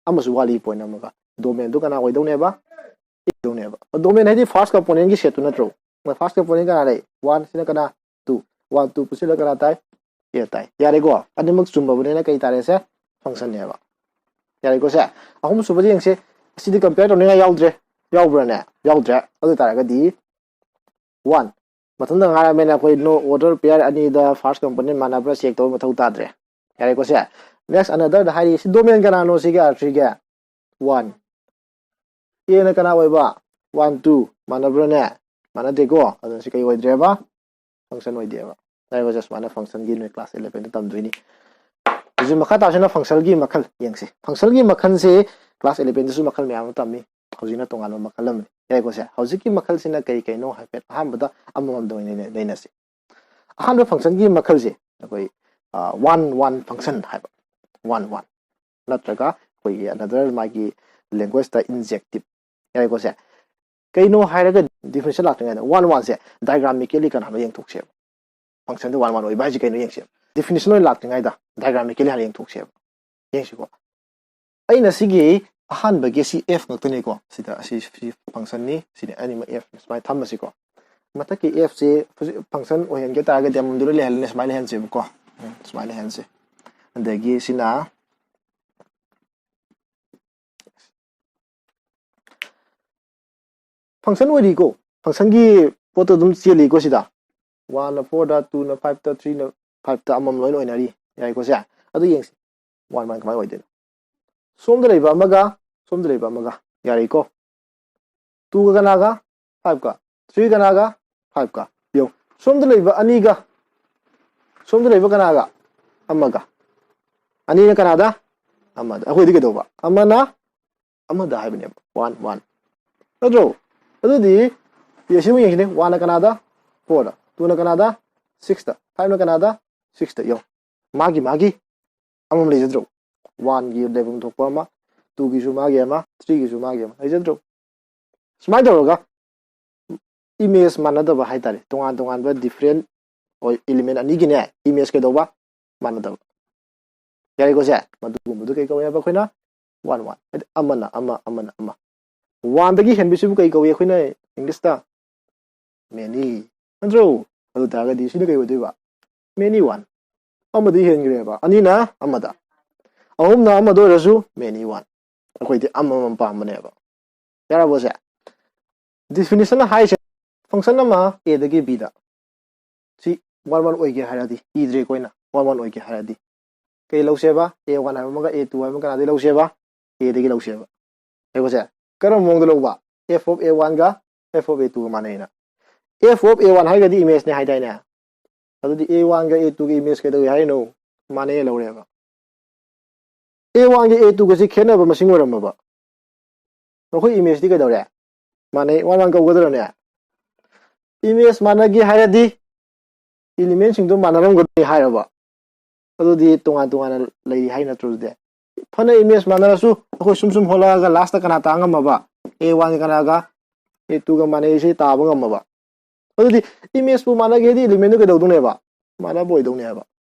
ꯑꯃꯁꯨ ꯋꯥꯠꯂꯤ point ꯑꯃꯒ꯫ Domain ꯗꯨ ꯀꯅꯥ ꯑꯣꯏꯗꯧꯅꯦꯕ? A ꯑꯣꯏꯗꯧꯅꯦꯕ꯫ Domain ꯍꯥꯏꯗꯤ first component ꯒꯤ set ꯇꯨ ꯅꯠꯇ꯭ꯔꯣ? First component ꯀꯅꯥ ꯂꯩ? One꯫ ꯁꯤꯅ ꯀꯅꯥ? Two꯫ One two ꯄꯨꯁꯤꯜꯂ ꯀꯅꯥ ꯇꯥꯏ? A ꯇꯥꯏ꯫ ꯌꯥꯔꯦꯀꯣ? ꯑꯅꯤꯃꯛ ꯆꯨꯝꯃꯕꯅꯤꯅ ꯀꯩ ꯇꯥꯔꯦ ꯁꯦ? Function ꯅꯦꯕ꯫ ꯌꯥꯔꯦꯀꯣ ꯁꯦ? ꯑꯍꯨꯝꯁꯨꯕꯗ ꯌꯦꯡꯁꯦ꯫ ꯑꯁꯤꯗꯤ compare ꯇꯧꯅꯤꯡꯉꯥꯏ ꯌꯥꯎꯗ꯭ꯔꯦ꯫ ꯌꯥꯎꯕ꯭ꯔꯥꯅꯦ? ꯌꯥꯎꯗ꯭ꯔꯦ꯫ ꯑꯗꯨ ꯑꯣꯏ ꯇꯥꯔꯒꯗꯤ one꯫ ꯃꯊꯟꯇ ꯉꯥꯏꯔꯕꯅꯤꯅ ꯑꯩꯈꯣꯏ no order pair ꯑꯅꯤꯗ first component ꯃꯥꯟꯅꯕ꯭ꯔꯥ check ꯇꯧꯕ ꯃꯊꯧ ꯇꯥꯗ꯭ꯔꯦ꯫ ꯌꯥꯔꯦꯀꯣ ꯁꯦ? Next another ꯗ ꯍꯥꯏꯔꯤ, ꯁꯤ domain ꯀꯅꯥꯅꯣ ꯁꯤꯒꯤ R three ꯒꯤ? One꯫ A ꯅ ꯀꯅꯥ ꯑꯣꯏꯕ? One two꯫ ꯃꯥꯟꯅꯕ꯭ꯔꯥꯅꯦ? ꯃꯥꯟꯅꯗꯦꯀꯣ꯫ ꯑꯗꯨꯅ ꯁꯤ ꯀꯩ ꯑꯣꯏꯗ꯭ꯔꯦꯕ? Function ꯑꯣꯏꯗꯦꯕ꯫ ꯌꯥꯔꯦꯀꯣ ꯁꯦ? ꯁꯨꯃꯥꯏꯅ function ꯒꯤ ꯅꯣꯏ class eleven ꯗ ꯇꯝꯗꯣꯏꯅꯤ꯫ ꯍꯧꯖꯤꯛ ꯃꯈꯥ ꯇꯥꯁꯤꯅ function ꯒꯤ ꯃꯈꯜ ꯌꯦꯡꯁꯤ꯫ Function ꯒꯤ ꯃꯈꯜꯁꯦ class eleven ꯗꯁꯨ ꯃꯈꯜ ꯃꯌꯥꯝ ꯑꯃ ꯇꯝꯃꯤ꯫ ꯍꯧꯖꯤꯛꯅ ꯇꯣꯉꯥꯟꯕ ꯃꯈꯜ ꯑꯃꯅꯤ꯫ ꯌꯥꯔꯦꯀꯣ ꯁꯦ? ꯍꯧꯖꯤꯛꯀꯤ ꯃꯈꯜꯁꯤꯅ ꯀꯩ ꯀꯩꯅꯣ ꯍꯥꯏꯐꯦꯠ ꯑꯍꯥꯟꯕꯗ ꯑꯃꯃꯝꯗ ꯑꯣꯏꯅ ꯅꯩꯅ-, ꯅꯩꯅꯁꯤ꯫ ꯑꯍꯥꯟꯕ function ꯒꯤ ꯃꯈꯜꯁꯦ ꯑꯩꯈꯣꯏ, ꯑ, one one function ꯍꯥꯏꯕ꯫ One one꯫ ꯅꯠꯇ꯭ꯔꯒ ꯑꯩꯈꯣꯏꯒꯤ another ꯃꯥꯒꯤ language ꯇ injective꯫ ꯌꯥꯔꯦꯀꯣ ꯁꯦ? ꯀꯩꯅꯣ ꯍꯥꯏꯔꯒ definition ꯂꯥꯛꯇ꯭ꯔꯤꯉꯩꯗ one one ꯁꯦ diagrammically ꯀꯅꯥꯅꯣ ꯌꯦꯡꯊꯣꯛꯁꯦꯕ꯫ Function ꯗ one one ꯑꯣꯏꯕ ꯍꯥꯏꯁꯦ ꯀꯩꯅꯣ ꯌꯦꯡꯁꯦꯕ꯫ Definition ꯑꯣꯏꯅ ꯂꯥꯛꯇ꯭ꯔꯤꯉꯩꯗ diagrammically ꯍꯥꯟꯅ ꯌꯦꯡꯊꯣꯛꯁꯦꯕ꯫ ꯌꯦꯡꯁꯤꯀꯣ꯫ ꯑꯩꯅ ꯁꯤꯒꯤ ꯑꯍꯥꯟꯕꯒꯤ ꯁꯤ F ꯉꯥꯛꯇꯅꯤꯀꯣ꯫ ꯁꯤꯗ ꯑꯁꯤ, ꯁꯤ function ꯅꯤ, ꯁꯤꯅꯤ ꯑꯅꯤꯃꯛ F ꯅꯤ꯫ ꯁꯨꯃꯥꯏꯅ ꯊꯝꯃꯁꯤꯀꯣ꯫ ꯃꯊꯛꯀꯤ F ꯁꯦ ꯍꯧꯖꯤꯛ function ꯑꯣꯏꯍꯟꯒꯦ ꯇꯥꯔꯒꯗꯤ ꯑꯃꯃꯝꯗꯨꯗ ꯂꯩꯍꯜꯂꯅꯤ꯫ ꯁꯨꯃꯥꯏꯅ ꯂꯩꯍꯟꯁꯦꯕꯀꯣ꯫ ꯎꯝ, ꯁꯨꯃꯥꯏꯅ ꯂꯩꯍꯟꯁꯦ꯫ ꯑꯗꯒꯤ ꯁꯤꯅ function ꯑꯣꯏꯔꯤꯀꯣ꯫ Function ꯒꯤ ꯄꯣꯠꯇꯣ ꯑꯗꯨꯝ ꯆꯦꯜꯂꯤꯀꯣ ꯁꯤꯗ꯫ One ꯅ four ꯗ, two ꯅ five ꯇ, three ꯅ five ꯇ, ꯑꯃꯃꯝ ꯂꯣꯏꯅ ꯑꯣꯏꯅꯔꯤ꯫ ꯌꯥꯏꯀꯣ ꯁꯦ? ꯑꯗꯨ ꯌꯦꯡꯁꯤ꯫ One one ꯀꯃꯥꯏꯅ ꯑꯣꯏꯗꯣꯏꯅꯣ? ꯁꯣꯝꯗ ꯂꯩꯕ ꯑꯃꯒ ꯁꯣꯝꯗ ꯂꯩꯕ ꯑꯃꯒ꯫ ꯌꯥꯔꯦꯀꯣ? Two ꯒ ꯀꯅꯥꯒ? Five ꯀ꯫ Three ꯀꯅꯥꯒ? Five ꯀ꯫ ꯌꯦꯡꯉꯨ꯫ ꯁꯣꯝꯗ ꯂꯩꯕ ꯑꯅꯤꯒ ꯁꯣꯝꯗ ꯂꯩꯕ ꯀꯅꯥꯒ? ꯑꯃꯒ꯫ ꯑꯅꯤꯅ ꯀꯅꯥꯗ? ꯑꯃꯗ꯫ ꯑꯩꯈꯣꯏꯗꯤ ꯀꯩꯗꯧꯕ? ꯑꯃꯅ ꯑꯃꯗ ꯍꯥꯏꯕꯅꯦꯕ꯫ One one꯫ ꯅꯠꯇ꯭ꯔꯣ? ꯑꯗꯨꯗꯤ ꯁꯤ ꯑꯃꯨꯛ ꯌꯦꯡꯁꯤꯅꯦ꯫ One ꯅ ꯀꯅꯥꯗ? Four ꯗ꯫ Two ꯅ ꯀꯅꯥꯗ? Six ꯇ꯫ Five ꯅ ꯀꯅꯥꯗ? Six ꯇ꯫ ꯌꯦꯡꯉꯨ꯫ ꯃꯥꯒꯤ, ꯃꯥꯒꯤ ꯑꯃꯃꯝ ꯂꯩꯖꯗ꯭ꯔꯣ? One ꯒꯤ ꯂꯩꯐꯝ ꯊꯣꯛꯄ ꯑꯃ, two ꯒꯤꯁꯨ ꯃꯥꯒꯤ ꯑꯃ, three ꯒꯤꯁꯨ ꯃꯥꯒꯤ ꯑꯃ ꯂꯩꯖꯗ꯭ꯔꯣ? ꯁꯨꯃꯥꯏꯅ ꯇꯧꯔꯒ image ꯃꯥꯟꯅꯗꯕ ꯍꯥꯏꯇꯥꯔꯦ, ꯇꯣꯉꯥꯟ ꯇꯣꯉꯥꯟꯕ different ꯑꯣꯏ-, element ꯑꯅꯤꯒꯤꯅꯦ, image ꯀꯩꯗꯧꯕ? ꯃꯥꯟꯅꯗꯕ꯫ ꯌꯥꯔꯦꯀꯣ ꯁꯦ? ꯃꯗꯨꯒꯨꯝꯕꯗꯨ ꯀꯩ ꯀꯧꯋꯦ ꯍꯥꯏꯕ ꯑꯩꯈꯣꯏꯅ? One one꯫ ꯍꯥꯏꯗꯤ ꯑꯃꯅ ꯑꯃ, ꯑꯃꯅ ꯑꯃ꯫ One ꯗꯒꯤ ꯍꯦꯟꯕꯁꯤꯕꯨ ꯀꯩ ꯀꯧꯏ ꯑꯩꯈꯣꯏꯅ English ꯇ? Many꯫ ꯅꯠꯇ꯭ꯔꯣ? ꯑꯗꯨ ꯇꯥꯔꯒꯗꯤ ꯁꯤꯅ ꯀꯩ ꯑꯣꯏꯗꯣꯏꯕ? Many one. ꯑꯃꯗꯤ ꯍꯦꯟꯈ꯭ꯔꯦꯕ, ꯑꯅꯤꯅ ꯑꯃꯗ, ꯑꯍꯨꯝꯅ ꯑꯃꯗ ꯑꯣꯏꯔꯁꯨ many one. ꯑꯩꯈꯣꯏꯗꯤ ꯑꯃꯃꯝ ꯄꯥꯝꯕꯅꯦꯕ꯫ ꯌꯥꯔꯕꯣ ꯁꯦ? Definition ꯍꯥꯏꯁꯦ function ꯑꯃ A ꯗꯒꯤ B ꯗ ꯁꯤ one one ꯑꯣꯏꯒꯦ ꯍꯥꯏꯔꯗꯤ, ꯄꯤꯗ꯭ꯔꯦ ꯑꯩꯈꯣꯏꯅ, one one ꯑꯣꯏꯒꯦ ꯍꯥꯏꯔꯗꯤ ꯀꯩ ꯂꯧꯁꯦꯕ? A one ꯍꯥꯏꯕ ꯑꯃꯒ A two ꯍꯥꯏꯕ ꯑꯃ ꯀꯅꯥꯗꯒꯤ ꯂꯧꯁꯦꯕ? A ꯗꯒꯤ ꯂꯧꯁꯦꯕ꯫ ꯌꯦꯡꯉꯨꯁꯦ, ꯀꯔꯝꯕ ꯃꯑꯣꯡꯗ ꯂꯧꯕ? F of A one ꯒ F of A two ꯒ ꯃꯥꯟꯅꯩꯅ꯫ F of A one ꯍꯥꯏꯔꯒꯗꯤ image ꯅꯦ ꯍꯥꯏꯗꯥꯏꯅꯦ? ꯑꯗꯨꯗꯤ A one ꯒ A two ꯒ image ꯀꯩꯗꯧꯏ ꯍꯥꯏꯅꯣ? ꯃꯥꯟꯅꯩ ꯂꯧꯔꯦꯕ꯫ A one ꯒ A two ꯒꯁꯤ ꯈꯦꯠꯅꯕ ꯃꯁꯤꯡ ꯑꯣꯏꯔꯝꯃꯕ, ꯃꯈꯣꯏ image ꯇꯤ ꯀꯩꯗꯧꯔꯦ? ꯃꯥꯟꯅꯩ, one one ꯀꯧꯒꯗ꯭ꯔꯅꯦ? Image ꯃꯥꯟꯅꯒꯦ ꯍꯥꯏꯔꯗꯤ element ꯁꯤꯡꯗꯣ ꯃꯥꯟꯅꯔꯝꯒꯗꯣꯏꯅꯤ ꯍꯥꯏꯔꯕ? ꯑꯗꯨꯗꯤ ꯇꯣꯉꯥꯟ ꯇꯣꯉꯥꯟꯅ ꯂꯩꯔꯤ ꯍꯥꯏ ꯅꯠꯇ꯭ꯔꯣ? ꯑꯗꯨꯗꯤ ꯐꯅ image ꯃꯥꯟꯅꯔꯁꯨ ꯑꯩꯈꯣꯏ ꯁꯨꯝ ꯁꯨꯝ ꯍꯣꯠꯂꯛꯑꯒ last ꯀꯅꯥ ꯇꯥ ꯉꯝꯃꯕ? A one ꯀꯅꯥꯒ A two ꯒ ꯃꯥꯟꯅꯩꯁꯦ ꯇꯥꯕ ꯉꯝꯃꯕ? ꯑꯗꯨꯗꯤ image ꯄꯨ ꯃꯥꯟꯅꯒꯦꯗꯤ element ꯗꯨ ꯀꯩꯗꯧꯗꯧꯅꯦꯕ? ꯃꯥꯟꯅꯕ ꯑꯣꯏꯗꯧꯅꯦꯕ꯫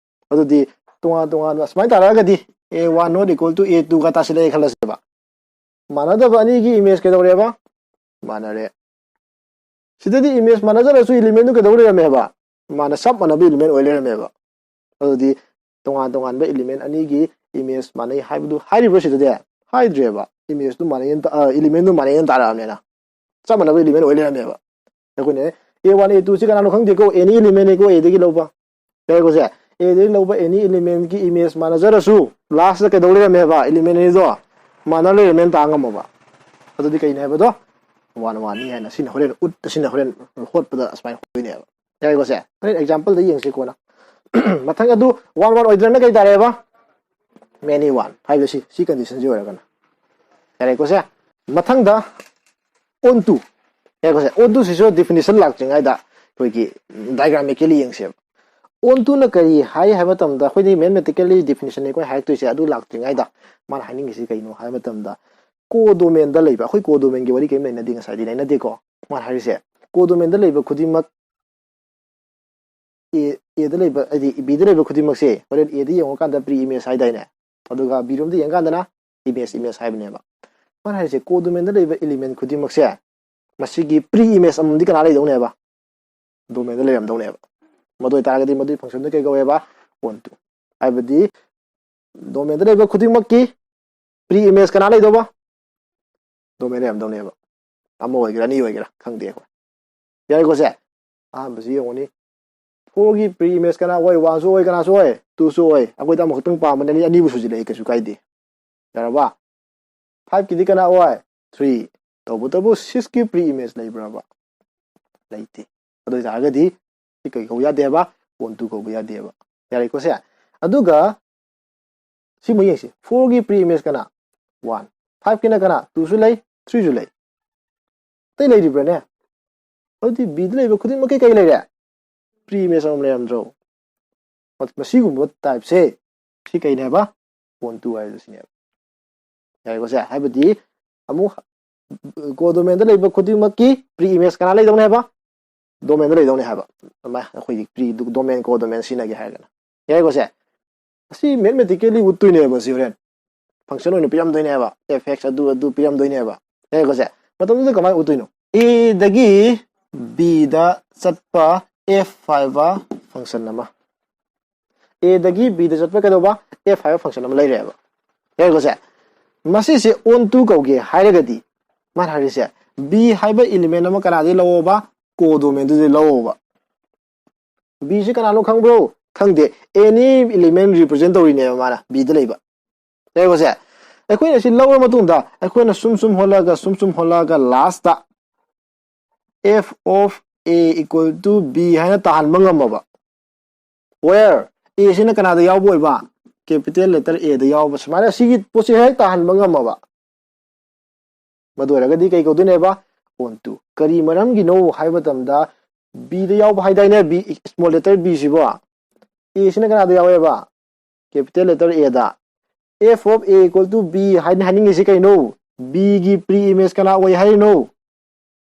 ꯑꯗꯨꯗꯤ ꯇꯣꯉꯥꯟ ꯇꯣꯉꯥꯟꯕ ꯁꯨꯃꯥꯏꯅ ꯇꯥꯔꯛꯑꯒꯗꯤ A one not equal to A two ꯒ ꯇꯥꯁꯤꯜꯂꯛꯑꯦ ꯈꯜꯂꯁꯦꯕ꯫ ꯃꯥꯟꯅꯗꯕ ꯑꯅꯤꯒꯤ image ꯀꯩꯗꯧꯔꯦꯕ? ꯃꯥꯟꯅꯔꯦ꯫ ꯁꯤꯗꯗꯤ image ꯃꯥꯟꯅꯖꯔꯁꯨ element ꯗꯨ ꯀꯩꯗꯧ ꯂꯩꯔꯝꯃꯦꯕ? ꯃꯥꯅ ꯆꯞ ꯃꯥꯟꯅꯕ element ꯑꯣꯏ ꯂꯩꯔꯝꯃꯦꯕ꯫ ꯑꯗꯨꯗꯤ ꯇꯣꯉꯥꯟ ꯇꯣꯉꯥꯟꯕ element ꯑꯅꯤꯒꯤ image ꯃꯥꯟꯅꯩ ꯍꯥꯏꯕꯗꯨ ꯍꯥꯏꯔꯤꯕ꯭ꯔꯣ ꯁꯤꯗꯗꯤ? ꯍꯥꯏꯗ꯭ꯔꯦꯕ꯫ Image ꯇꯨ ꯃꯥꯟꯅꯩꯅ ꯇꯥ-, ꯑ, element ꯗꯨ ꯃꯥꯟꯅꯩꯅ ꯇꯥꯔꯛꯑꯕꯅꯤꯅ꯫ ꯆꯞ ꯃꯥꯟꯅꯕ element ꯑꯣꯏ ꯂꯩꯔꯝꯃꯦꯕ꯫ ꯑꯩꯈꯣꯏꯅ A one A two ꯁꯤ ꯀꯅꯥꯅꯣ ꯈꯪꯗꯦꯀꯣ, any element ꯅꯤꯀꯣ, A ꯗꯒꯤ ꯂꯧꯕ꯫ ꯌꯥꯏꯀꯣ ꯁꯦ? A ꯗꯒꯤ ꯂꯧꯕ any element ꯀꯤ image ꯃꯥꯟꯅꯖꯔꯁꯨ last ꯀꯩꯗꯧ ꯂꯩꯔꯝꯃꯦꯕ? Element ꯑꯅꯤꯗꯣ ꯃꯥꯟꯅ ꯂꯩꯔꯝꯃꯦꯅ ꯇꯥ ꯉꯝꯃꯕ꯫ ꯑꯗꯨꯗꯤ ꯀꯩꯅꯦ ꯍꯥꯏꯕꯗꯣ? One one ꯅꯤ ꯍꯥꯏꯅ ꯁꯤꯅ ꯍꯣꯔꯦꯟ ꯎꯠ-, ꯁꯤꯅ ꯍꯣꯔꯦꯟ ꯍꯣꯠꯄꯗ ꯑꯁꯨꯃꯥꯏꯅ ꯍꯣꯠꯇꯣꯏꯅꯦꯕ꯫ ꯌꯥꯏꯀꯣ ꯁꯦ? ꯍꯣꯔꯦꯟ example ꯗ ꯌꯦꯡꯁꯤ ꯀꯣꯟꯅ꯫ ꯃꯊꯪ ꯑꯗꯨ one one ꯑꯣꯏꯗ꯭ꯔꯅ ꯀꯩ ꯇꯥꯔꯦꯕ? Many one ꯍꯥꯏꯕ ꯁꯤ, ꯁꯤ condition ꯁꯤ ꯑꯣꯏꯔꯒꯅ꯫ ꯌꯥꯔꯦꯀꯣ ꯁꯦ? ꯃꯊꯪꯗ onto꯫ ꯌꯥꯔꯦꯀꯣ ꯁꯦ? Onto ꯁꯤꯁꯨ definition ꯂꯥꯛꯇ꯭ꯔꯤꯉꯩꯗ ꯑꯩꯈꯣꯏꯒꯤ diagrammatically ꯌꯦꯡꯁꯦꯕ꯫ Onto ꯅ ꯀꯔꯤ ꯍꯥꯏ ꯍꯥꯏꯕ ꯃꯇꯝꯗ ꯑꯩꯈꯣꯏꯗꯤ mathematically definition ꯅꯤ ꯑꯩꯈꯣꯏ ꯍꯥꯏꯔꯛꯇꯣꯏꯁꯦ, ꯑꯗꯨ ꯂꯥꯛꯇ꯭ꯔꯤꯉꯩꯗ ꯃꯥꯅ ꯍꯥꯏꯅꯤꯡꯉꯤꯁꯤ ꯀꯩꯅꯣ ꯍꯥꯏꯕ ꯃꯇꯝꯗ codomain ꯗ ꯂꯩꯕ, ꯑꯩꯈꯣꯏ codomain ꯒꯤ ꯋꯥꯔꯤ ꯀꯔꯤꯝ ꯂꯩꯅꯗꯦ, ꯉꯁꯥꯏꯗꯤ ꯂꯩꯅꯗꯦꯀꯣ꯫ ꯃꯥꯅ ꯍꯥꯏꯔꯤꯁꯦ codomain ꯗ ꯂꯩꯕ ꯈꯨꯗꯤꯡꯃꯛ A, A ꯗ ꯂꯩꯕ, ꯍꯥꯏꯗꯤ B ꯗ ꯂꯩꯕ ꯈꯨꯗꯤꯡꯃꯛꯁꯦ ꯍꯣꯔꯦꯟ A ꯗ ꯌꯦꯡꯉꯨꯀꯥꯟꯗ pre image ꯍꯥꯏꯗꯥꯏꯅꯦ? ꯑꯗꯨꯒ B ꯔꯣꯝꯗ ꯌꯦꯡꯉꯀꯥꯟꯗꯅ image, image ꯍꯥꯏꯕꯅꯦꯕ꯫ ꯃꯥꯅ ꯍꯥꯏꯔꯤꯁꯦ codomain ꯗ ꯂꯩꯕ element ꯈꯨꯗꯤꯡꯃꯛꯁꯦ ꯃꯁꯤꯒꯤ pre image ꯑꯃꯃꯝꯗꯤ ꯀꯅꯥ ꯂꯩꯗꯧꯅꯦꯕ? domainꯗ ꯂꯩꯔꯝꯗꯧꯅꯦꯕ꯫ ꯃꯗꯨ ꯑꯣꯏꯇꯥꯔꯒꯗꯤ ꯃꯗꯨꯒꯤ functionꯗꯨ ꯀꯩ ꯀꯧꯋꯦꯕ? On to꯫ ꯍꯥꯏꯕꯗꯤ domainꯗ ꯂꯩꯕ ꯈꯨꯗꯤꯡꯃꯛꯀꯤ pre image ꯀꯅꯥ ꯂꯩꯗꯧꯕ? Domain ꯂꯩꯔꯝꯗꯧꯅꯦꯕ꯫ ꯑꯃ ꯑꯣꯏꯒꯦꯔꯥ, ꯑꯅꯤ ꯑꯣꯏꯒꯦꯔꯥ, ꯈꯪꯗꯦ ꯑꯩꯈꯣꯏ꯫ ꯌꯥꯔꯦꯀꯣ ꯁꯦ? ꯑꯍꯥꯟꯕꯁꯤ ꯌꯦꯡꯉꯨꯅꯤ꯫ Fourꯒꯤ pre image ꯀꯅꯥ ꯑꯣꯏ? Oneꯁꯨ ꯑꯣꯏ, ꯀꯅꯥꯁꯨ ꯑꯣꯏ? Twoꯁꯨ ꯑꯣꯏ꯫ ꯑꯩꯈꯣꯏꯗ ꯑꯃꯈꯛꯇꯪ ꯄꯥꯝꯕꯅꯤ, ꯑꯅꯤ, ꯑꯅꯤꯕꯨ ꯁꯨꯖꯤꯜꯂꯛꯑꯦ, ꯀꯩꯁꯨ ꯀꯥꯏꯗꯦ꯫ ꯌꯥꯔꯕ? Fiveꯀꯤꯗꯤ ꯀꯅꯥ ꯑꯣꯏ? Three꯫ ꯇꯧꯕꯇꯕꯨ sixꯀꯤ pre image ꯂꯩꯕ꯭ꯔꯕ? ꯂꯩꯇꯦ꯫ ꯑꯗꯨ ꯑꯣꯏꯇꯥꯔꯒꯗꯤ ꯁꯤ ꯀꯩ ꯀꯧꯕ ꯌꯥꯗꯦꯕ? On to ꯀꯧꯕ ꯌꯥꯗꯦꯕ꯫ ꯌꯥꯔꯦꯀꯣ ꯁꯦ? ꯑꯗꯨꯒ ꯁꯤꯃꯨꯛ ꯌꯦꯡꯁꯤ꯫ Fourꯒꯤ pre image ꯀꯅꯥ? One꯫ Fiveꯀꯤꯅ ꯀꯅꯥ? Twoꯁꯨ ꯂꯩ, threeꯁꯨ ꯂꯩ꯫ ꯑꯇꯩ ꯂꯩꯔꯤꯕ꯭ꯔꯥꯅꯦ? ꯑꯗꯨꯗꯤ Bꯗ ꯂꯩꯕ ꯈꯨꯗꯤꯡꯃꯛꯀꯤ ꯀꯩ ꯂꯩꯔꯦ? Pre image ꯑꯃ ꯂꯩꯔꯝꯗ꯭ꯔꯣ? ꯃꯁꯤꯒꯨꯝꯕ typeꯁꯦ ꯁꯤ ꯀꯩꯅꯦꯕ? On to ꯍꯥꯏꯕꯗꯣ ꯁꯤꯅꯦꯕ꯫ ꯌꯥꯔꯦꯀꯣ ꯁꯦ? ꯍꯥꯏꯕꯗꯤ ꯑꯃꯨꯛ codomainꯗ ꯂꯩꯕ ꯈꯨꯗꯤꯡꯃꯛꯀꯤ pre image ꯀꯅꯥ ꯂꯩꯗꯧꯅꯦ ꯍꯥꯏꯕ? Domainꯗ ꯂꯩꯗꯧꯅꯦ ꯍꯥꯏꯕ꯫ ꯑꯗꯨꯃꯥꯏꯅ ꯑꯩꯈꯣꯏꯒꯤ pre domain codomain ꯁꯤꯖꯤꯟꯅꯒꯦ ꯍꯥꯏꯔꯒꯅ꯫ ꯌꯥꯔꯦꯀꯣ ꯁꯦ? ꯑꯁꯤ mathematically ꯎꯠꯇꯣꯏꯅꯦꯕ ꯁꯤ ꯍꯣꯔꯦꯟ꯫ Function ꯑꯣꯏꯅ ꯄꯤꯔꯝꯗꯣꯏꯅꯦꯕ꯫ F X ꯑꯗꯨ ꯑꯗꯨ ꯄꯤꯔꯝꯗꯣꯏꯅꯦꯕ꯫ ꯌꯥꯔꯦꯀꯣ ꯁꯦ? ꯃꯇꯝꯗꯨꯗ ꯀꯃꯥꯏꯅ ꯎꯠꯇꯣꯏꯅꯣ? Aꯗꯒꯤ Bꯗ ꯆꯠꯄ F ꯍꯥꯏꯕ function ꯑꯃ꯫ Aꯗꯒꯤ Bꯗ ꯆꯠꯄ ꯀꯩꯗꯧꯕ? F ꯍꯥꯏꯕ function ꯑꯃ ꯂꯩꯔꯦꯕ꯫ ꯌꯥꯔꯦꯀꯣ ꯁꯦ? ꯃꯁꯤꯁꯦ on to ꯀꯧꯒꯦ ꯍꯥꯏꯔꯒꯗꯤ ꯃꯥꯅ ꯍꯥꯏꯔꯤꯁꯦ B ꯍꯥꯏꯕ element ꯑꯃ ꯀꯅꯥꯗꯒꯤ ꯂꯧꯑꯣꯕ? Codomainꯗꯨꯗꯤ ꯂꯧꯑꯣꯕ꯫ Bꯁꯤ ꯀꯅꯥꯅꯣ ꯈꯪꯕ꯭ꯔꯣ? ꯈꯪꯗꯦ꯫ Any element represent ꯇꯧꯔꯤꯅꯦꯕ ꯃꯥꯅ Bꯗ ꯂꯩꯕ꯫ ꯌꯥꯔꯦꯀꯣ ꯁꯦ? ꯑꯩꯈꯣꯏꯅ ꯁꯤ ꯂꯧꯔ ꯃꯇꯨꯡꯗ ꯑꯩꯈꯣꯏꯅ ꯁꯨꯝ ꯁꯨꯝ ꯍꯣꯠꯂꯛꯑꯒ ꯁꯨꯝ ꯁꯨꯝ ꯍꯣꯠꯂꯛꯑꯒ lastꯇ F of A equal to B ꯍꯥꯏꯅ ꯇꯥꯍꯟꯕ ꯉꯝꯃꯕ꯫ Where? Aꯁꯤꯅ ꯀꯅꯥꯗ ꯌꯥꯎꯕ ꯑꯣꯏꯕ? Capital letter Aꯗ ꯌꯥꯎꯕ꯫ ꯁꯨꯃꯥꯏꯅ ꯁꯤꯒꯤ ꯄꯣꯠꯁꯤ ꯍꯦꯛ ꯇꯥꯍꯟꯕ ꯉꯝꯃꯕ꯫ ꯃꯗꯨ ꯑꯣꯏꯔꯒꯗꯤ ꯀꯩ ꯀꯧꯗꯣꯏꯅꯦꯕ? On to꯫ ꯀꯔꯤ ꯃꯔꯝꯒꯤꯅꯣ ꯍꯥꯏꯕ ꯃꯇꯝꯗ Bꯗ ꯌꯥꯎꯕ ꯍꯥꯏꯗꯥꯏꯅꯦ? B, small letter Bꯁꯤꯕꯣ꯫ Aꯁꯤꯅ ꯀꯅꯥꯗ ꯌꯥꯎꯋꯦꯕ? Capital letter Aꯗ꯫ F of A equal to B ꯍꯥꯏꯅ ꯍꯥꯏꯅꯤꯡꯉꯤꯁꯤ ꯀꯩꯅꯣ? Bꯒꯤ pre image ꯀꯅꯥ ꯑꯣꯏ ꯍꯥꯏꯔꯤꯅꯣ?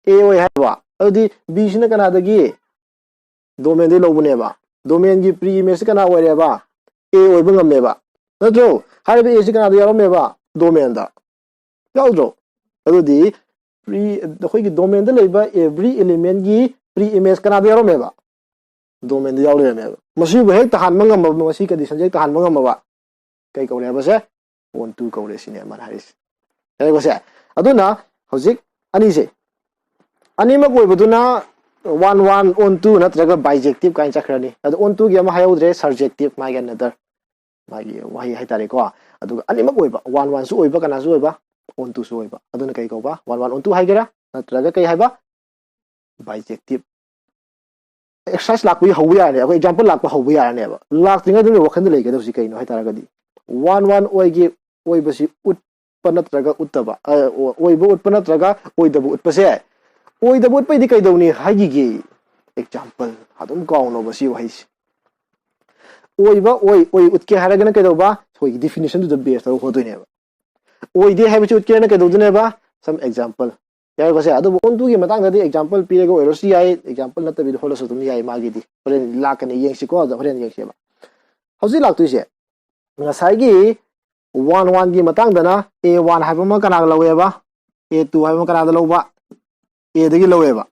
A ꯑꯣꯏ ꯍꯥꯏꯕ꯫ ꯑꯗꯨꯗꯤ Bꯁꯤꯅ ꯀꯅꯥꯗꯒꯤ? Domainꯗꯒꯤ ꯂꯧꯕꯅꯦꯕ꯫ Domainꯒꯤ pre image ꯀꯅꯥ ꯑꯣꯏꯔꯦꯕ? A ꯑꯣꯏꯕ ꯉꯝꯃꯦꯕ꯫ ꯅꯠꯇ꯭ꯔꯣ? ꯍꯥꯏꯔꯤꯕ Aꯁꯤ ꯀꯅꯥꯗ ꯌꯥꯎꯔꯝꯃꯦꯕ? Domainꯗ꯫ ꯌꯥꯎꯗ꯭ꯔꯣ? ꯑꯗꯨꯗꯤ pre, ꯑꯩꯈꯣꯏꯒꯤ domainꯗ ꯂꯩꯕ every elementꯀꯤ pre image ꯀꯅꯥꯗ ꯌꯥꯎꯔꯝꯃꯦꯕ? Domainꯗ ꯌꯥꯎ ꯂꯩꯔꯝꯃꯦꯕ꯫ ꯃꯁꯤꯕꯨ ꯍꯦꯛ ꯇꯥꯍꯟꯕ ꯉꯝꯃꯕ, ꯃꯁꯤ conditionꯁꯦ ꯍꯦꯛ ꯇꯥꯍꯟꯕ ꯉꯝꯃꯕ, ꯀꯩ ꯀꯧꯔꯦ ꯍꯥꯏꯕꯁꯦ? On to ꯀꯧꯔꯦ ꯁꯤꯅꯦ ꯃꯥꯅ ꯍꯥꯏꯔꯤꯁꯦ꯫ ꯌꯥꯔꯦꯀꯣ ꯁꯦ? ꯑꯗꯨꯅ ꯍꯧꯖꯤꯛ ꯑꯅꯤꯁꯦ ꯑꯅꯤꯃꯛ ꯑꯣꯏꯕꯗꯨꯅ one one on to ꯅꯠꯇ꯭ꯔꯒ bijective ꯀꯥꯏꯅ ꯆꯠꯈ꯭ꯔꯅꯤ꯫ ꯑꯗꯣ on toꯒꯤ ꯑꯃ ꯍꯥꯏꯍꯧꯗ꯭ꯔꯦ, surjective ꯃꯥꯒꯤ another, ꯃꯥꯒꯤ ꯋꯥꯍꯩ ꯍꯥꯏꯇꯥꯔꯦꯀꯣ꯫ ꯑꯗꯨꯒ ꯑꯅꯤꯃꯛ ꯑꯣꯏꯕ, one oneꯁꯨ ꯑꯣꯏꯕ, ꯀꯅꯥꯁꯨ ꯑꯣꯏꯕ, on toꯁꯨ ꯑꯣꯏꯕ, ꯑꯗꯨꯅ ꯀꯩ ꯀꯧꯕ? One one on to ꯍꯥꯏꯒꯦꯔꯥ ꯅꯠꯇ꯭ꯔꯒ ꯀꯩ ꯍꯥꯏꯕ? Bijective꯫ Exercise ꯂꯥꯛꯄꯒꯤ ꯍꯧꯕ ꯌꯥꯔꯅꯤ, ꯑꯩꯈꯣꯏ example ꯂꯥꯛꯄ ꯍꯧꯕ ꯌꯥꯔꯅꯦꯕ꯫ ꯂꯥꯛꯇ꯭ꯔꯤꯉꯩꯗ ꯅꯣꯏ ꯋꯥꯈꯜꯗ ꯂꯩꯒꯗꯕꯁꯤ ꯀꯩꯅꯣ ꯍꯥꯏꯇꯥꯔꯒꯗꯤ, one one ꯑꯣꯏꯒꯤ ꯑꯣꯏꯕꯁꯤ ꯎꯠꯄ ꯅꯠꯇ꯭ꯔꯒ ꯎꯠꯇꯕ, ꯑ, ꯑꯣꯏꯕ ꯎꯠꯄ ꯅꯠꯇ꯭ꯔꯒ ꯑꯣꯏꯗꯕ ꯎꯠꯄꯁꯦ, ꯑꯣꯏꯗꯕ ꯎꯠꯄꯩꯗꯤ ꯀꯩꯗꯧꯅꯤ ꯍꯥꯏꯈꯤꯒꯦ? Example꯫ ꯑꯗꯨꯝ ꯀꯥꯎꯅꯣꯕ ꯁꯤ ꯋꯥꯍꯩꯁꯦ꯫ ꯑꯣꯏꯕ ꯑꯣꯏ ꯑꯣꯏ ꯎꯠꯀꯦ ꯍꯥꯏꯔꯒꯅ ꯀꯩꯗꯧꯕ? ꯑꯩꯈꯣꯏꯒꯤ definitionꯗꯨꯗ base ꯇꯧꯔꯒ ꯍꯣꯠꯇꯣꯏꯅꯦꯕ꯫ ꯑꯣꯏꯗꯦ ꯍꯥꯏꯕꯁꯤ ꯎꯠꯀꯦ ꯍꯥꯏꯔꯒꯅ ꯀꯩꯗꯧꯗꯣꯏꯅꯦꯕ? Some example꯫ ꯌꯥꯔꯦꯀꯣ ꯁꯦ? ꯑꯗꯨꯕꯨ on toꯒꯤ ꯃꯇꯥꯡꯗꯗꯤ example ꯄꯤꯔꯒ ꯑꯣꯏꯔꯁꯨ ꯌꯥꯏ, example ꯅꯠꯇꯕꯤꯗ ꯍꯣꯠꯂꯁꯨ ꯑꯗꯨꯝ ꯌꯥꯏ꯫ ꯃꯥꯒꯤꯗꯤ ꯍꯣꯔꯦꯟ ꯂꯥꯛꯀꯅꯤ, ꯌꯦꯡꯁꯤꯀꯣ꯫ ꯑꯗ ꯍꯣꯔꯦꯟ ꯌꯦꯡꯁꯦꯕ꯫ ꯍꯧꯖꯤꯛ ꯂꯥꯛꯇꯣꯏꯁꯦ ꯉꯁꯥꯏꯒꯤ one oneꯒꯤ ꯃꯇꯥꯡꯗꯅ a one ꯍꯥꯏꯕ ꯑꯃ ꯀꯅꯥꯒ ꯂꯧꯋꯦꯕ? A two ꯍꯥꯏꯕ ꯑꯃ ꯀꯅꯥꯗ ꯂꯧꯕ? Aꯗꯒꯤ ꯂꯧꯋꯦꯕ꯫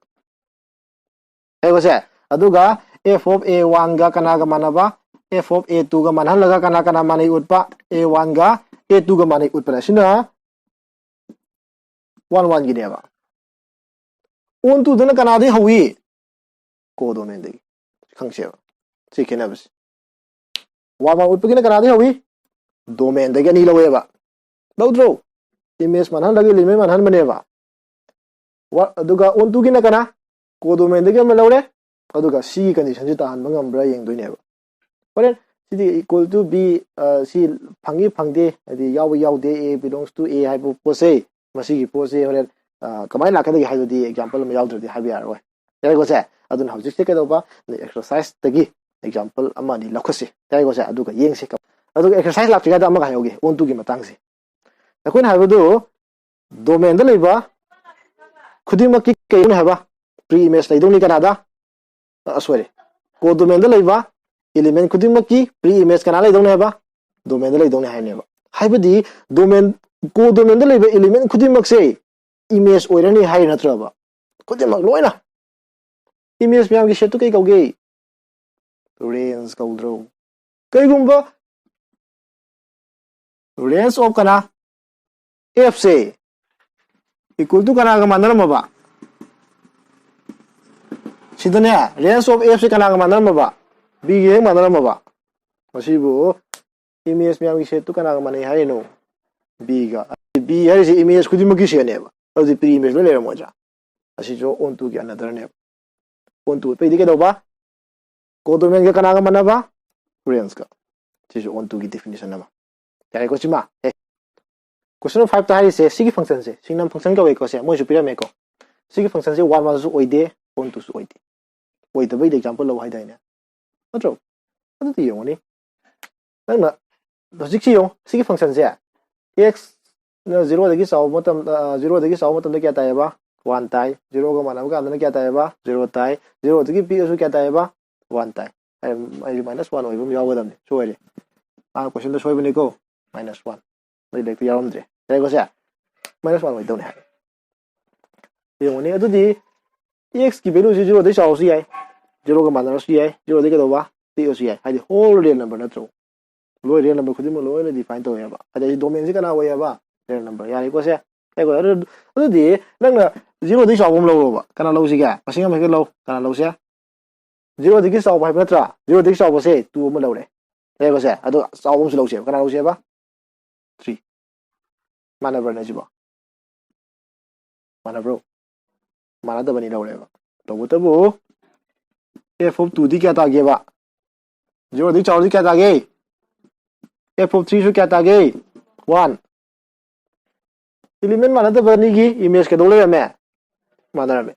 ꯌꯥꯔꯦꯀꯣ ꯁꯦ? ꯑꯗꯨꯒ f of a oneꯒ ꯀꯅꯥꯒ ꯃꯥꯟꯅꯕ? F of a twoꯒ ꯃꯥꯟꯍꯜꯂꯒ ꯀꯅꯥ ꯀꯅꯥ ꯃꯥꯟꯅꯩ ꯎꯠꯄ? A oneꯒ a twoꯒ ꯃꯥꯟꯅꯩ ꯎꯠꯄꯅ ꯁꯤꯅ one oneꯒꯤꯅꯦꯕ꯫ On toꯗꯨꯅ ꯀꯅꯥꯗꯒꯤ ꯍꯧꯏ? Codomainꯗꯒꯤ꯫ ꯈꯪꯁꯦꯕ ꯁꯤ ꯈꯦꯠꯅꯕꯁꯦ꯫ One one ꯎꯠꯄꯒꯤꯅ ꯀꯅꯥꯗꯒꯤ ꯍꯧꯏ? Domainꯗꯒꯤ ꯑꯅꯤ ꯂꯧꯋꯦꯕ꯫ ꯂꯧꯗ꯭ꯔꯣ? Image ꯃꯥꯟꯍꯟꯕꯒꯤ element ꯃꯥꯟꯍꯟꯕꯅꯦꯕ꯫ ꯋꯥ-, ꯑꯗꯨꯒ on toꯒꯤꯅ ꯀꯅꯥ? Codomainꯗꯒꯤ ꯑꯃ ꯂꯧꯔꯦ꯫ ꯑꯗꯨꯒ ꯁꯤꯒꯤ conditionꯁꯤ ꯇꯥꯍꯟꯕ ꯉꯝꯕ꯭ꯔꯥ ꯌꯦꯡꯗꯣꯏꯅꯦꯕ꯫ ꯍꯣꯔꯦꯟ ꯁꯤꯗꯤ equal to B, ꯑ, ꯁꯤ ꯐꯪꯉꯤ ꯐꯪꯗꯦ, ꯍꯥꯏꯗꯤ ꯌꯥꯎꯕ ꯌꯥꯎꯗꯦ, A belongs to A ꯍꯥꯏꯕ ꯄꯣꯠꯁꯦ, ꯃꯁꯤꯒꯤ ꯄꯣꯠꯁꯦ ꯍꯣꯔꯦꯟ, ꯑ, ꯀꯃꯥꯏꯅ ꯂꯥꯛꯀꯗꯒꯦ ꯍꯥꯏꯕꯗꯤ example ꯑꯃ ꯌꯥꯎꯗ꯭ꯔꯗꯤ ꯍꯥꯏꯕ ꯌꯥꯔꯔꯣꯏ꯫ ꯌꯥꯔꯦꯀꯣ ꯁꯦ? ꯑꯗꯨꯅ ꯍꯧꯖꯤꯛꯁꯦ ꯀꯩꯗꯧꯕ? Exerciseꯇꯒꯤ example ꯑꯃ ꯑꯅꯤ ꯂꯧꯈꯠꯁꯤ꯫ ꯌꯥꯔꯦꯀꯣ ꯁꯦ? ꯑꯗꯨꯒ ꯌꯦꯡꯁꯤ꯫ ꯑꯗꯨꯒ exercise ꯂꯥꯛꯇ꯭ꯔꯤꯉꯩꯗ ꯑꯃꯒ ꯍꯥꯏꯍꯧꯒꯦ, on toꯒꯤ ꯃꯇꯥꯡꯁꯦ꯫ ꯑꯩꯈꯣꯏꯅ ꯍꯥꯏꯕꯗꯨ domainꯗ ꯂꯩꯕ ꯈꯨꯗꯤꯡꯃꯛꯀꯤ ꯀꯩꯅꯣ ꯍꯥꯏꯕ? Pre image ꯂꯩꯗꯧꯅꯤ ꯀꯅꯥꯗ? ꯑ, sorry, codomainꯗ ꯂꯩꯕ element ꯈꯨꯗꯤꯡꯃꯛꯀꯤ pre image ꯀꯅꯥ ꯂꯩꯗꯧꯅꯤ ꯍꯥꯏꯕ? Domainꯗ ꯂꯩꯗꯧꯅꯤ ꯍꯥꯏꯅꯦꯕ꯫ ꯍꯥꯏꯕꯗꯤ domain, codomainꯗ ꯂꯩꯕ element ꯈꯨꯗꯤꯡꯃꯛꯁꯦ image ꯑꯣꯏꯔꯅꯤ ꯍꯥꯏꯔꯤ ꯅꯠꯇ꯭ꯔꯕ? ꯈꯨꯗꯤꯡꯃꯛ ꯂꯣꯏꯅ꯫ Image ꯃꯌꯥꯝꯒꯤ set ꯇꯨ ꯀꯩ ꯀꯧꯒꯦ? Range ꯀꯧꯗ꯭ꯔꯣ? ꯀꯩꯒꯨꯝꯕ range of ꯀꯅꯥ? F ꯁꯦ equal to ꯀꯅꯥꯒ ꯃꯥꯟꯅꯔꯝꯃꯕ? ꯁꯤꯗꯅꯦ, range of F ꯁꯦ ꯀꯅꯥꯒ ꯃꯥꯟꯅꯔꯝꯃꯕ? B ꯒ ꯍꯦꯛ ꯃꯥꯟꯅꯔꯝꯃꯕ? ꯃꯁꯤꯕꯨ image ꯃꯌꯥꯝꯒꯤ set ꯇꯨ ꯀꯅꯥꯒ ꯃꯥꯟꯅꯩ ꯍꯥꯏꯔꯤꯅꯣ? B ꯒ꯫ B ꯍꯥꯏꯔꯤꯁꯦ image ꯈꯨꯗꯤꯡꯃꯛꯀꯤ set ꯅꯦꯕ꯫ ꯑꯗꯨꯗꯤ pre image ꯂꯣꯏ ꯂꯩꯔꯝꯃꯣꯏꯗ꯭ꯔꯥ? ꯑꯁꯤꯁꯨ on to ꯒꯤ another ꯅꯦꯕ꯫ On to ꯑꯇꯩꯗꯤ ꯀꯩꯗꯧꯕ? Codomain ꯒ ꯀꯅꯥꯒ ꯃꯥꯟꯅꯕ? Range ꯀ꯫ ꯁꯤꯁꯨ on to ꯒꯤ definition ꯑꯃ꯫ ꯌꯥꯔꯦꯀꯣ ꯁꯤꯃ? ꯑꯦ꯫ Question number five ꯇ ꯍꯥꯏꯔꯤꯁꯦ, ꯁꯤꯒꯤ function ꯁꯦ, ꯁꯤꯒꯤ function ꯀꯧꯋꯦꯀꯣ ꯁꯦ, ꯃꯣꯏꯁꯨ ꯄꯤꯔꯝꯃꯦꯀꯣ꯫ ꯁꯤꯒꯤ function ꯁꯦ on one ꯁꯨ ꯑꯣꯏꯗꯦ, on to ꯁꯨ ꯑꯣꯏꯗꯦ꯫ ꯑꯣꯏꯗꯕꯩꯗꯤ example ꯂꯧ ꯍꯥꯏꯗꯥꯏꯅꯦ? ꯅꯠꯇ꯭ꯔꯣ? ꯑꯗꯨꯗꯤ ꯌꯦꯡꯉꯨꯅꯤ꯫ ꯅꯪꯅ ꯍꯧꯖꯤꯛꯁꯤ ꯌꯦꯡꯉꯨ, ꯁꯤꯒꯤ function ꯁꯦ, x ꯅ zero ꯗꯒꯤ ꯆꯥꯎꯕ ꯃꯇꯝ, ꯑ, zero ꯗꯒꯤ ꯆꯥꯎꯕ ꯃꯇꯝꯗ ꯀꯌꯥ ꯇꯥꯏꯌꯦꯕ? One ꯇꯥꯏ꯫ Zero ꯒ ꯃꯥꯟꯅꯕ ꯀꯥꯟꯗꯅ ꯀꯌꯥ ꯇꯥꯏꯌꯦꯕ? Zero ꯇꯥꯏ꯫ Zero ꯗꯒꯤ ꯄꯤꯛꯑꯁꯨ ꯀꯌꯥ ꯇꯥꯏꯌꯦꯕ? One ꯇꯥꯏ꯫ ꯑꯩ, ꯑꯩ minus one ꯑꯣꯏꯕ ꯑꯃ ꯌꯥꯎꯒꯗꯕꯅꯤ꯫ ꯁꯣꯏꯔꯦ꯫ ꯑꯥ, question ꯗ ꯁꯣꯏꯕꯅꯤꯀꯣ꯫ Minus one꯫ ꯅꯣꯏ ꯂꯥꯏꯔꯤꯛꯇ ꯌꯥꯎꯔꯝꯗ꯭ꯔꯦ꯫ ꯌꯥꯔꯦꯀꯣ ꯁꯦ? Minus one ꯑꯣꯏꯗꯧꯅꯤ ꯍꯥꯏ꯫ ꯌꯦꯡꯉꯨꯅꯦ, ꯑꯗꯨꯗꯤ x ꯀꯤ value ꯁꯤ zero ꯗꯩ ꯆꯥꯎꯔꯁꯨ ꯌꯥꯏ, zero ꯒ ꯃꯥꯟꯅꯔꯁꯨ ꯌꯥꯏ, zero ꯗꯩ ꯀꯩꯗꯧꯕ? ꯄꯤꯛꯑꯁꯨ ꯌꯥꯏ꯫ ꯍꯥꯏꯗꯤ whole real number ꯅꯠꯇ꯭ꯔꯣ? ꯂꯣꯏ real number ꯈꯨꯗꯤꯡꯃꯛ ꯂꯣꯏꯅ define ꯇꯧꯋꯦꯕ꯫ ꯑꯗꯩ domain ꯁꯤ ꯀꯅꯥ ꯑꯣꯏꯌꯦꯕ? Real number꯫ ꯌꯥꯔꯦꯀꯣ ꯁꯦ? ꯌꯥꯔꯦꯀꯣ? ꯑꯗꯨ-, ꯑꯗꯨꯗꯤ ꯅꯪꯅ zero ꯗꯩ ꯆꯥꯎꯕ ꯑꯃ ꯂꯧꯔꯣꯕ꯫ ꯀꯅꯥ ꯂꯧꯁꯤꯒꯦ? ꯃꯁꯤꯡ ꯑꯃ ꯍꯦꯛꯇ ꯂꯧ꯫ ꯀꯅꯥ ꯂꯧꯁꯦ? Zero ꯗꯒꯤ ꯆꯥꯎꯕ ꯍꯥꯏꯕ ꯅꯠꯇ꯭ꯔꯥ? Zero ꯗꯒꯤ ꯆꯥꯎꯕꯁꯦ two ꯑꯃ ꯂꯧꯔꯦ꯫ ꯌꯥꯔꯦꯀꯣ ꯁꯦ? ꯑꯗꯣ ꯆꯥꯎꯕ ꯑꯃꯁꯨ ꯂꯧꯁꯦꯕ꯫ ꯀꯅꯥ ꯂꯧꯁꯦꯕ? Three꯫ ꯃꯥꯟꯅꯕ꯭ꯔꯅꯦ ꯁꯤꯕꯣ? ꯃꯥꯟꯅꯕ꯭ꯔꯣ? ꯃꯥꯟꯅꯗꯕꯅꯤ ꯂꯧꯔꯦꯕ꯫ ꯇꯧꯕꯇꯕꯨ F of two ꯗꯤ ꯀꯌꯥ ꯇꯥꯒꯦꯕ? Zero ꯗꯤ ꯆꯥꯎꯔꯗꯤ ꯀꯌꯥ ꯇꯥꯒꯦ? F of three ꯁꯨ ꯀꯌꯥ ꯇꯥꯒꯦ? One꯫ Element ꯃꯥꯟꯅꯗꯕ ꯑꯅꯤꯒꯤ image ꯀꯩꯗꯧ ꯂꯩꯔꯝꯃꯦ? ꯃꯥꯟꯅꯔꯝꯃꯦ꯫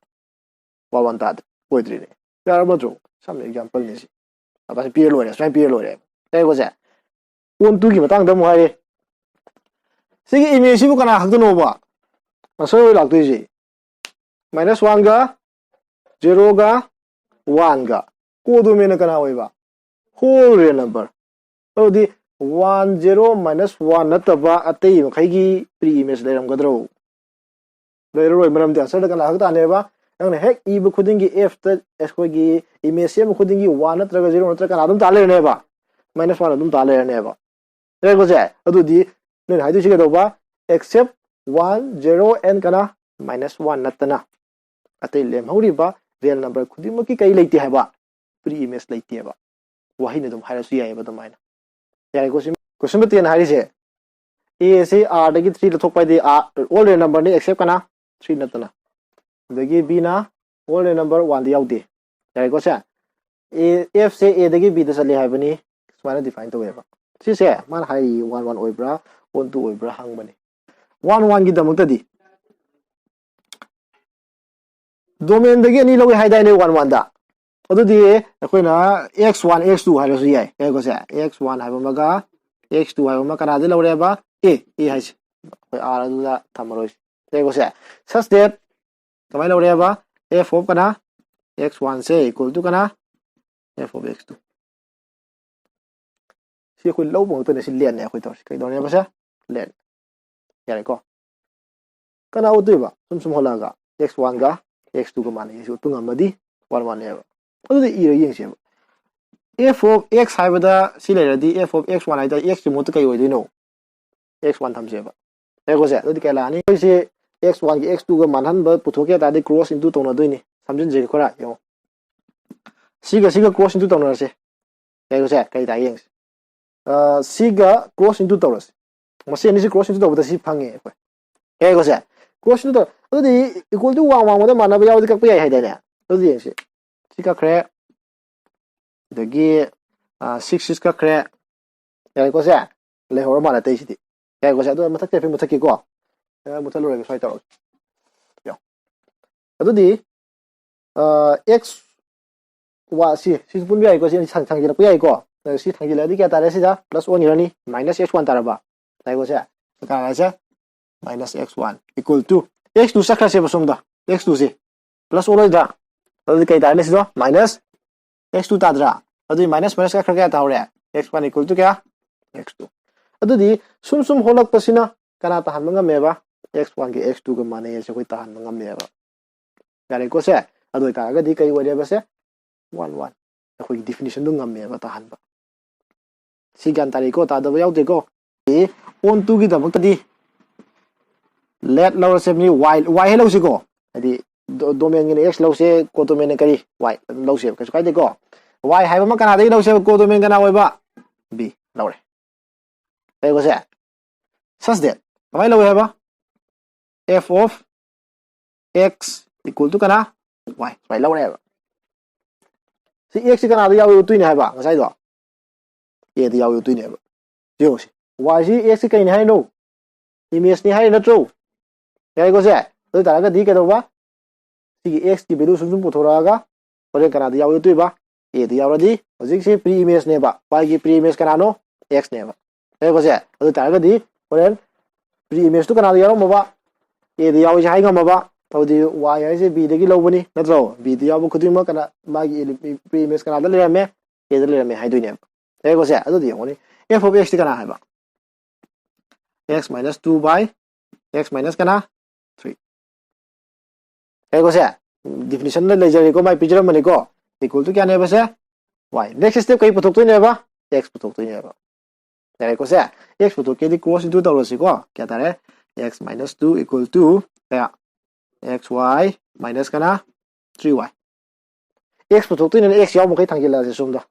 One one ꯇꯥꯗꯦ꯫ ꯑꯣꯏꯗ꯭ꯔꯤꯅꯦ꯫ ꯌꯥꯔꯕ ꯅꯠꯇ꯭ꯔꯣ? ꯁꯝꯅ example ꯅꯤ ꯁꯤ꯫ ꯑꯗꯨꯃꯥꯏꯅ ꯄꯤꯔ ꯂꯣꯏꯔꯦ꯫ ꯁꯨꯃꯥꯏꯅ ꯄꯤꯔ ꯂꯣꯏꯔꯦ꯫ ꯌꯥꯔꯦꯀꯣ ꯁꯦ? On two ꯒꯤ ꯃꯇꯥꯡꯗ ꯑꯃꯨꯛ ꯍꯥꯏꯔꯦ꯫ ꯁꯤꯒꯤ image ꯁꯤꯕꯨ ꯀꯅꯥ ꯈꯛꯇꯅꯣꯕ? Answer ꯑꯣꯏ ꯂꯥꯛꯇꯣꯏꯁꯦ꯫ Minus one ꯒ, zero ꯒ, one ꯒ꯫ Codomain ꯅ ꯀꯅꯥ ꯑꯣꯏꯕ? Whole real number꯫ ꯑꯗꯨꯗꯤ one, zero, minus one ꯅꯠꯇꯕ ꯑꯇꯩ ꯃꯈꯩꯒꯤ pre image ꯂꯩꯔꯝꯒꯗ꯭ꯔꯣ? ꯂꯩꯔꯔꯣꯏ, ꯃꯔꯝꯗꯤ answer ꯗ ꯀꯅꯥ ꯈꯛ ꯇꯥꯅꯦꯕ? ꯅꯪꯅ ꯍꯦꯛ ꯏꯕ ꯈꯨꯗꯤꯡꯒꯤ F ꯇ ꯑꯩꯈꯣꯏꯒꯤ image ꯁꯦꯝꯕ ꯈꯨꯗꯤꯡꯒꯤ one ꯅꯠꯇ꯭ꯔꯒ zero ꯅꯠꯇ꯭ꯔꯒ ꯀꯅꯥ ꯑꯗꯨꯝ ꯇꯥ ꯂꯩꯔꯅꯦꯕ, minus one ꯑꯗꯨꯝ ꯇꯥ ꯂꯩꯔꯅꯦꯕ꯫ ꯌꯥꯔꯦꯀꯣ ꯁꯦ? ꯑꯗꯨꯗꯤ ꯅꯣꯏꯅ ꯍꯥꯏꯗꯣꯏꯁꯤ ꯀꯩꯗꯧꯕ? Except one, zero and ꯀꯅꯥ? Minus one ꯅꯠꯇꯅ ꯑꯇꯩ ꯂꯦꯝꯍꯧꯔꯤꯕ real number ꯈꯨꯗꯤꯡꯃꯛꯀꯤ ꯀꯔꯤ ꯂꯩꯇꯦ ꯍꯥꯏꯕ? Pre image ꯂꯩꯇꯦꯕ꯫ ꯋꯥꯍꯩꯅ ꯑꯗꯨꯝ ꯍꯥꯏꯔꯁꯨ ꯌꯥꯏꯑꯕ ꯑꯗꯨꯃꯥꯏꯅ꯫ ꯌꯥꯔꯦꯀꯣ ꯁꯤ? Question number ten ꯍꯥꯏꯔꯤꯁꯦ, A ꯑꯁꯤ R ꯗꯒꯤ three ꯂꯧꯊꯣꯛꯄ ꯍꯥꯏꯗꯤ R, all real number ꯅꯤ except ꯀꯅꯥ? Three ꯅꯠꯇꯅ꯫ ꯑꯗꯒꯤ B ꯅ all real number one ꯗ ꯌꯥꯎꯗꯦ꯫ ꯌꯥꯔꯦꯀꯣ ꯁꯦ? A, F ꯁꯦ A ꯗꯒꯤ B ꯗ ꯆꯠꯂꯤ ꯍꯥꯏꯕꯅꯤ, ꯁꯨꯃꯥꯏꯅ define ꯇꯧꯋꯦꯕ꯫ ꯁꯤꯁꯦ ꯃꯥꯅ ꯍꯥꯏꯔꯤ one one ꯑꯣꯏꯕ꯭ꯔꯥ, one two ꯑꯣꯏꯕ꯭ꯔꯥ ꯍꯪꯕꯅꯤ꯫ One one ꯒꯤꯗꯃꯛꯇꯗꯤ domain ꯗꯒꯤ ꯑꯅꯤ ꯂꯧꯏ ꯍꯥꯏꯗꯥꯏꯅꯦ one one ꯗ? ꯑꯗꯨꯗꯤ ꯑꯩꯈꯣꯏꯅ x one, x two ꯍꯥꯏꯔꯁꯨ ꯌꯥꯏ꯫ ꯌꯥꯏꯀꯣ ꯁꯦ? X one ꯍꯥꯏꯕ ꯑꯃꯒ x two ꯍꯥꯏꯕ ꯑꯃ ꯀꯅꯥꯗ ꯂꯧꯔꯦꯕ? A, A ꯍꯥꯏꯁꯦ꯫ ꯑꯩꯈꯣꯏ R ꯑꯗꯨꯗ ꯊꯝꯃꯔꯣꯏꯁꯦ꯫ ꯌꯥꯏꯀꯣ ꯁꯦ? Such that ꯀꯃꯥꯏꯅ ꯂꯧꯔꯦꯕ? F of ꯀꯅꯥ? X one say equal to ꯀꯅꯥ? F of x two꯫ ꯁꯤ ꯑꯩꯈꯣꯏ ꯂꯧꯕ ꯉꯥꯛꯇꯅꯦ꯫ ꯁꯤ ꯂꯦꯟꯅꯦ ꯑꯩꯈꯣꯏ ꯇꯧꯔꯤꯁꯦ꯫ ꯀꯩꯗꯧꯔꯦꯕ ꯁꯦ? ꯂꯦꯟ꯫ ꯌꯥꯔꯦꯀꯣ? ꯀꯅꯥ ꯎꯠꯇꯣꯏꯕ? ꯁꯨꯝ ꯁꯨꯝ ꯍꯣꯜꯂꯛꯑꯒ x one ꯒ x two ꯒ ꯃꯥꯟꯅꯩ ꯁꯤ ꯎꯠꯄ ꯉꯝꯃꯗꯤ one one ꯅꯦꯕ꯫ ꯑꯗꯨꯗꯤ ꯏꯔ ꯌꯦꯡꯁꯦꯕ꯫ F of x ꯍꯥꯏꯕꯗ ꯁꯤ ꯂꯩꯔꯗꯤ F of x one ꯍꯥꯏꯇꯥꯔꯦ, x ꯀꯤ ꯃꯍꯨꯠꯇ ꯀꯩ ꯑꯣꯏꯗꯣꯏꯅꯣ? X one ꯊꯝꯁꯦꯕ꯫ ꯌꯥꯔꯦꯀꯣ ꯁꯦ? ꯑꯗꯨꯗꯤ ꯀꯩ ꯂꯥꯛꯑꯅꯤ? ꯑꯩꯈꯣꯏꯁꯦ x one ꯒꯤ x two ꯒ ꯃꯥꯟꯍꯟꯕ ꯄꯨꯊꯣꯛꯀꯦ ꯍꯥꯏ ꯇꯥꯔꯗꯤ cross into ꯇꯧꯅꯗꯣꯏꯅꯤ꯫ ꯁꯝꯖꯤꯟꯖꯒꯦ ꯈꯔ ꯌꯦꯡꯉꯣ꯫ ꯁꯤꯒ ꯁꯤꯒ cross into ꯇꯧꯅꯔꯁꯦ꯫ ꯌꯥꯔꯦꯀꯣ ꯁꯦ? ꯀꯩ ꯇꯥꯏ ꯌꯦꯡꯁꯦ꯫ ꯑ, ꯁꯤꯒ cross into ꯇꯧꯔꯁꯦ꯫ ꯃꯁꯤ ꯑꯅꯤꯁꯤ cross into ꯇꯧꯕꯗ ꯁꯤ ꯐꯪꯉꯦ ꯑꯩꯈꯣꯏ꯫ ꯌꯥꯔꯦꯀꯣ ꯁꯦ? Cross into ꯇꯧ-, ꯑꯗꯨꯗꯤ equal to ꯋꯥꯡ ꯋꯥꯡꯃꯗ ꯃꯥꯟꯅꯕ ꯌꯥꯎꯔꯗꯤ ꯀꯛꯄ ꯌꯥꯏ ꯍꯥꯏꯗꯥꯏꯅꯦ? ꯑꯗꯨꯗꯤ ꯌꯦꯡꯁꯤ꯫ ꯁꯤ ꯀꯛꯈ꯭ꯔꯦ꯫ ꯑꯗꯒꯤ, ꯑ, six six ꯀꯛꯈ꯭ꯔꯦ꯫ ꯌꯥꯔꯦꯀꯣ ꯁꯦ? ꯂꯩꯍꯧꯔ ꯃꯥꯜꯂꯦ ꯑꯇꯩꯁꯤꯗꯤ꯫ ꯌꯥꯔꯦꯀꯣ ꯁꯦ? ꯑꯗꯨ ꯃꯊꯛꯇ ꯍꯥꯏꯐꯦꯠ ꯃꯨꯊꯠꯀꯦꯀꯣ꯫ ꯑ, ꯃꯨꯊꯠꯂꯨꯔꯒꯦ, ꯁ꯭ꯋꯥꯏ ꯇꯧꯔꯒꯦ꯫ ꯌꯥ꯫ ꯑꯗꯨꯗꯤ, ꯑ, x ꯋꯥ-, ꯁꯤ, ꯁꯤꯁꯨ ꯄꯨꯟꯕ ꯌꯥꯏꯀꯣ, ꯁꯤ ꯑꯅꯤ ꯊꯥꯡ-, ꯊꯥꯡꯖꯤꯜꯂꯛꯄ ꯌꯥꯏꯀꯣ꯫ ꯑ, ꯁꯤ ꯊꯥꯡꯖꯤꯜꯂꯛꯑꯗꯤ ꯀꯌꯥ ꯇꯥꯔꯦ ꯁꯤꯗ? Plus one ꯏꯔꯅꯤ, minus x one ꯇꯥꯔꯕ꯫ ꯌꯥꯏꯀꯣ ꯁꯦ? ꯀꯌꯥ ꯇꯥꯔꯦ ꯁꯦ? Minus x one equal to x two ꯆꯠꯈ꯭ꯔꯁꯦꯕ ꯁꯣꯝꯗ, x two ꯁꯦ꯫ Plus ꯑꯣꯜꯂꯣꯏꯗ꯭ꯔꯥ? ꯑꯗꯨꯗꯤ ꯀꯩ ꯇꯥꯔꯅꯤ ꯁꯤꯗꯣ? Minus x two ꯇꯥꯗ꯭ꯔꯥ? ꯑꯗꯨꯗꯤ minus minus ꯀꯛꯈ꯭ꯔ ꯀꯌꯥ ꯇꯥꯍꯧꯔꯦ? X one equal to ꯀꯌꯥ? X two꯫ ꯑꯗꯨꯗꯤ ꯁꯨꯝ ꯁꯨꯝ ꯍꯣꯜꯂꯛꯄꯁꯤꯅ ꯀꯅꯥ ꯇꯥꯍꯟꯕ ꯉꯝꯃꯦꯕ? X one ꯒ x two ꯒ ꯃꯥꯟꯅꯩ ꯍꯥꯏꯁꯦ ꯑꯩꯈꯣꯏ ꯇꯥꯍꯟꯕ ꯉꯝꯃꯦꯕ꯫ ꯌꯥꯔꯦꯀꯣ ꯁꯦ? ꯑꯗꯨ ꯑꯣꯏꯇꯥꯔꯒꯗꯤ ꯀꯔꯤ ꯑꯣꯏꯔꯦꯕ ꯁꯦ? One one. ꯑꯩꯈꯣꯏꯒꯤ ꯗꯤꯐꯤꯅꯤꯁꯟꯗꯣ ꯉꯝꯃꯦꯕ ꯇꯥꯍꯟꯕ꯫ ꯁꯤ ꯒ꯭ꯌꯥꯟ ꯇꯥꯔꯦꯀꯣ? ꯇꯥꯗꯕ ꯌꯥꯎꯗꯦꯀꯣ? ꯑꯣꯟ ꯇꯨꯒꯤꯗꯃꯛꯇꯗꯤ ꯂꯦꯠ ꯂꯧꯔꯁꯦ, ꯃꯤ ꯋꯥꯏ, ꯋꯥꯏ ꯍꯦꯛ ꯂꯧꯁꯤꯀꯣ꯫ ꯍꯥꯏꯗꯤ ꯗꯣꯃꯦꯟꯒꯤꯅ ꯑꯦꯛꯁ ꯂꯧꯁꯦ, ꯀꯣꯗꯣꯃꯦꯟꯅ ꯀꯔꯤ? ꯋꯥꯏ ꯑꯗꯨꯝ ꯂꯧꯁꯦꯕ, ꯀꯩꯁꯨ ꯀꯥꯏꯗꯦꯀꯣ? ꯋꯥꯏ ꯍꯥꯏꯕ ꯑꯃ ꯀꯅꯥꯗꯒꯤ ꯂꯧꯁꯦꯕ? ꯀꯣꯗꯣꯃꯦꯟ ꯀꯅꯥ ꯑꯣꯏꯕ? ꯕꯤ ꯂꯧꯔꯦ꯫ ꯀꯩꯀꯣꯁꯦ? Such that ꯀꯃꯥꯏꯅ ꯂꯧꯋꯦ ꯍꯥꯏꯕ? F of x equal to ꯀꯅꯥ? Y꯫ ꯁꯨꯃꯥꯏꯅ ꯂꯧꯔꯦꯕ꯫ ꯁꯤ ꯑꯦꯛꯁꯁꯤ ꯀꯅꯥꯗ ꯌꯥꯎꯏ ꯎꯠꯇꯣꯏꯅꯦ ꯍꯥꯏꯕ? ꯉꯁꯥꯏꯗꯣ ꯑꯦꯗ ꯌꯥꯎꯏ ꯎꯠꯇꯣꯏꯅꯦꯕ꯫ ꯌꯦꯡꯉꯨꯁꯤ, ꯋꯥꯏꯁꯤ ꯑꯦꯛꯁꯁꯤ ꯀꯩꯅꯤ ꯍꯥꯏꯅꯣ? ꯏꯃꯦꯖꯅꯤ ꯍꯥꯏꯔꯤ ꯅꯠꯇ꯭ꯔꯣ? ꯌꯥꯏꯀꯣ ꯁꯦ? ꯑꯗꯨ ꯑꯣꯏ ꯇꯥꯔꯒꯗꯤ ꯀꯩꯗꯧꯕ? ꯁꯤꯒꯤ ꯑꯦꯛꯁꯀꯤ ꯚꯦꯂꯨ ꯁꯨꯝ ꯁꯨꯝ ꯄꯨꯊꯣꯔꯛꯑꯒ ꯍꯣꯔꯦꯟ ꯀꯅꯥꯗ ꯌꯥꯎꯏ ꯎꯠꯇꯣꯏꯕ? ꯑꯦꯗ ꯌꯥꯎꯔꯗꯤ ꯍꯧꯖꯤꯛꯁꯤ ꯄ꯭ꯔꯤ ꯏꯃꯦꯖꯅꯦꯕ꯫ ꯋꯥꯏꯒꯤ ꯄ꯭ꯔꯤ ꯏꯃꯦꯖ ꯀꯅꯥꯅꯣ? ꯑꯦꯛꯁꯅꯦꯕ꯫ ꯌꯥꯏꯀꯣ ꯁꯦ? ꯑꯗꯨ ꯑꯣꯏ ꯇꯥꯔꯒꯗꯤ ꯍꯣꯔꯦꯟ ꯄ꯭ꯔꯤ ꯏꯃꯦꯖꯇꯨ ꯀꯅꯥꯗ ꯌꯥꯎꯔꯝꯃꯕ? ꯑꯦꯗ ꯌꯥꯎꯏꯁꯦ ꯍꯥꯏ ꯉꯝꯃꯕ꯫ ꯑꯗꯨꯗꯤ ꯋꯥꯏ ꯍꯥꯏꯁꯦ ꯕꯤꯗꯒꯤ ꯂꯧꯕꯅꯤ ꯅꯠꯇ꯭ꯔꯣ? ꯕꯤꯗ ꯌꯥꯎꯕ ꯈꯨꯗꯤꯡꯃꯛ ꯀꯅꯥ, ꯃꯥꯒꯤ ꯄ꯭ꯔꯤ ꯏꯃꯦꯖ ꯀꯅꯥꯗ ꯂꯩꯔꯝꯃꯦ? ꯑꯦꯗ ꯂꯩꯔꯝꯃꯦ ꯍꯥꯏꯗꯣꯏꯅꯦꯕ꯫ ꯌꯥꯏꯀꯣ ꯁꯦ? ꯑꯗꯨꯗꯤ ꯌꯦꯡꯉꯨꯅꯦ, F of x ꯇꯤ ꯀꯅꯥ ꯍꯥꯏꯕ? X minus two by x minus ꯀꯅꯥ? Three꯫ ꯌꯥꯏꯀꯣ ꯁꯦ? ꯗꯤꯐꯤꯅꯤꯁꯟꯗ ꯂꯩꯖꯔꯦꯀꯣ, ꯃꯥꯏ ꯄꯤꯖꯔꯝꯕꯅꯤꯀꯣ꯫ Equal to ꯀꯌꯥꯅꯦꯕ say? Y꯫ Next step ꯀꯩ ꯄꯨꯊꯣꯛꯇꯣꯏꯅꯦꯕ? X ꯄꯨꯊꯣꯛꯇꯣꯏꯅꯦꯕ꯫ ꯌꯥꯔꯦꯀꯣ ꯁꯦ? X ꯄꯨꯊꯣꯛꯀꯦꯗꯤ cross into ꯇꯧꯔꯁꯤꯀꯣ꯫ ꯀꯌꯥ ꯇꯥꯔꯦ? X minus two equal to ꯀꯌꯥ? X y minus ꯀꯅꯥ? Three y꯫ X ꯄꯨꯊꯣꯛꯇꯣꯏꯅꯤꯅ x ꯌꯥꯎꯕ ꯃꯈꯩ ꯊꯥꯡꯖꯤꯜꯂꯛꯑꯁꯦ ꯁꯣꯝꯗ꯫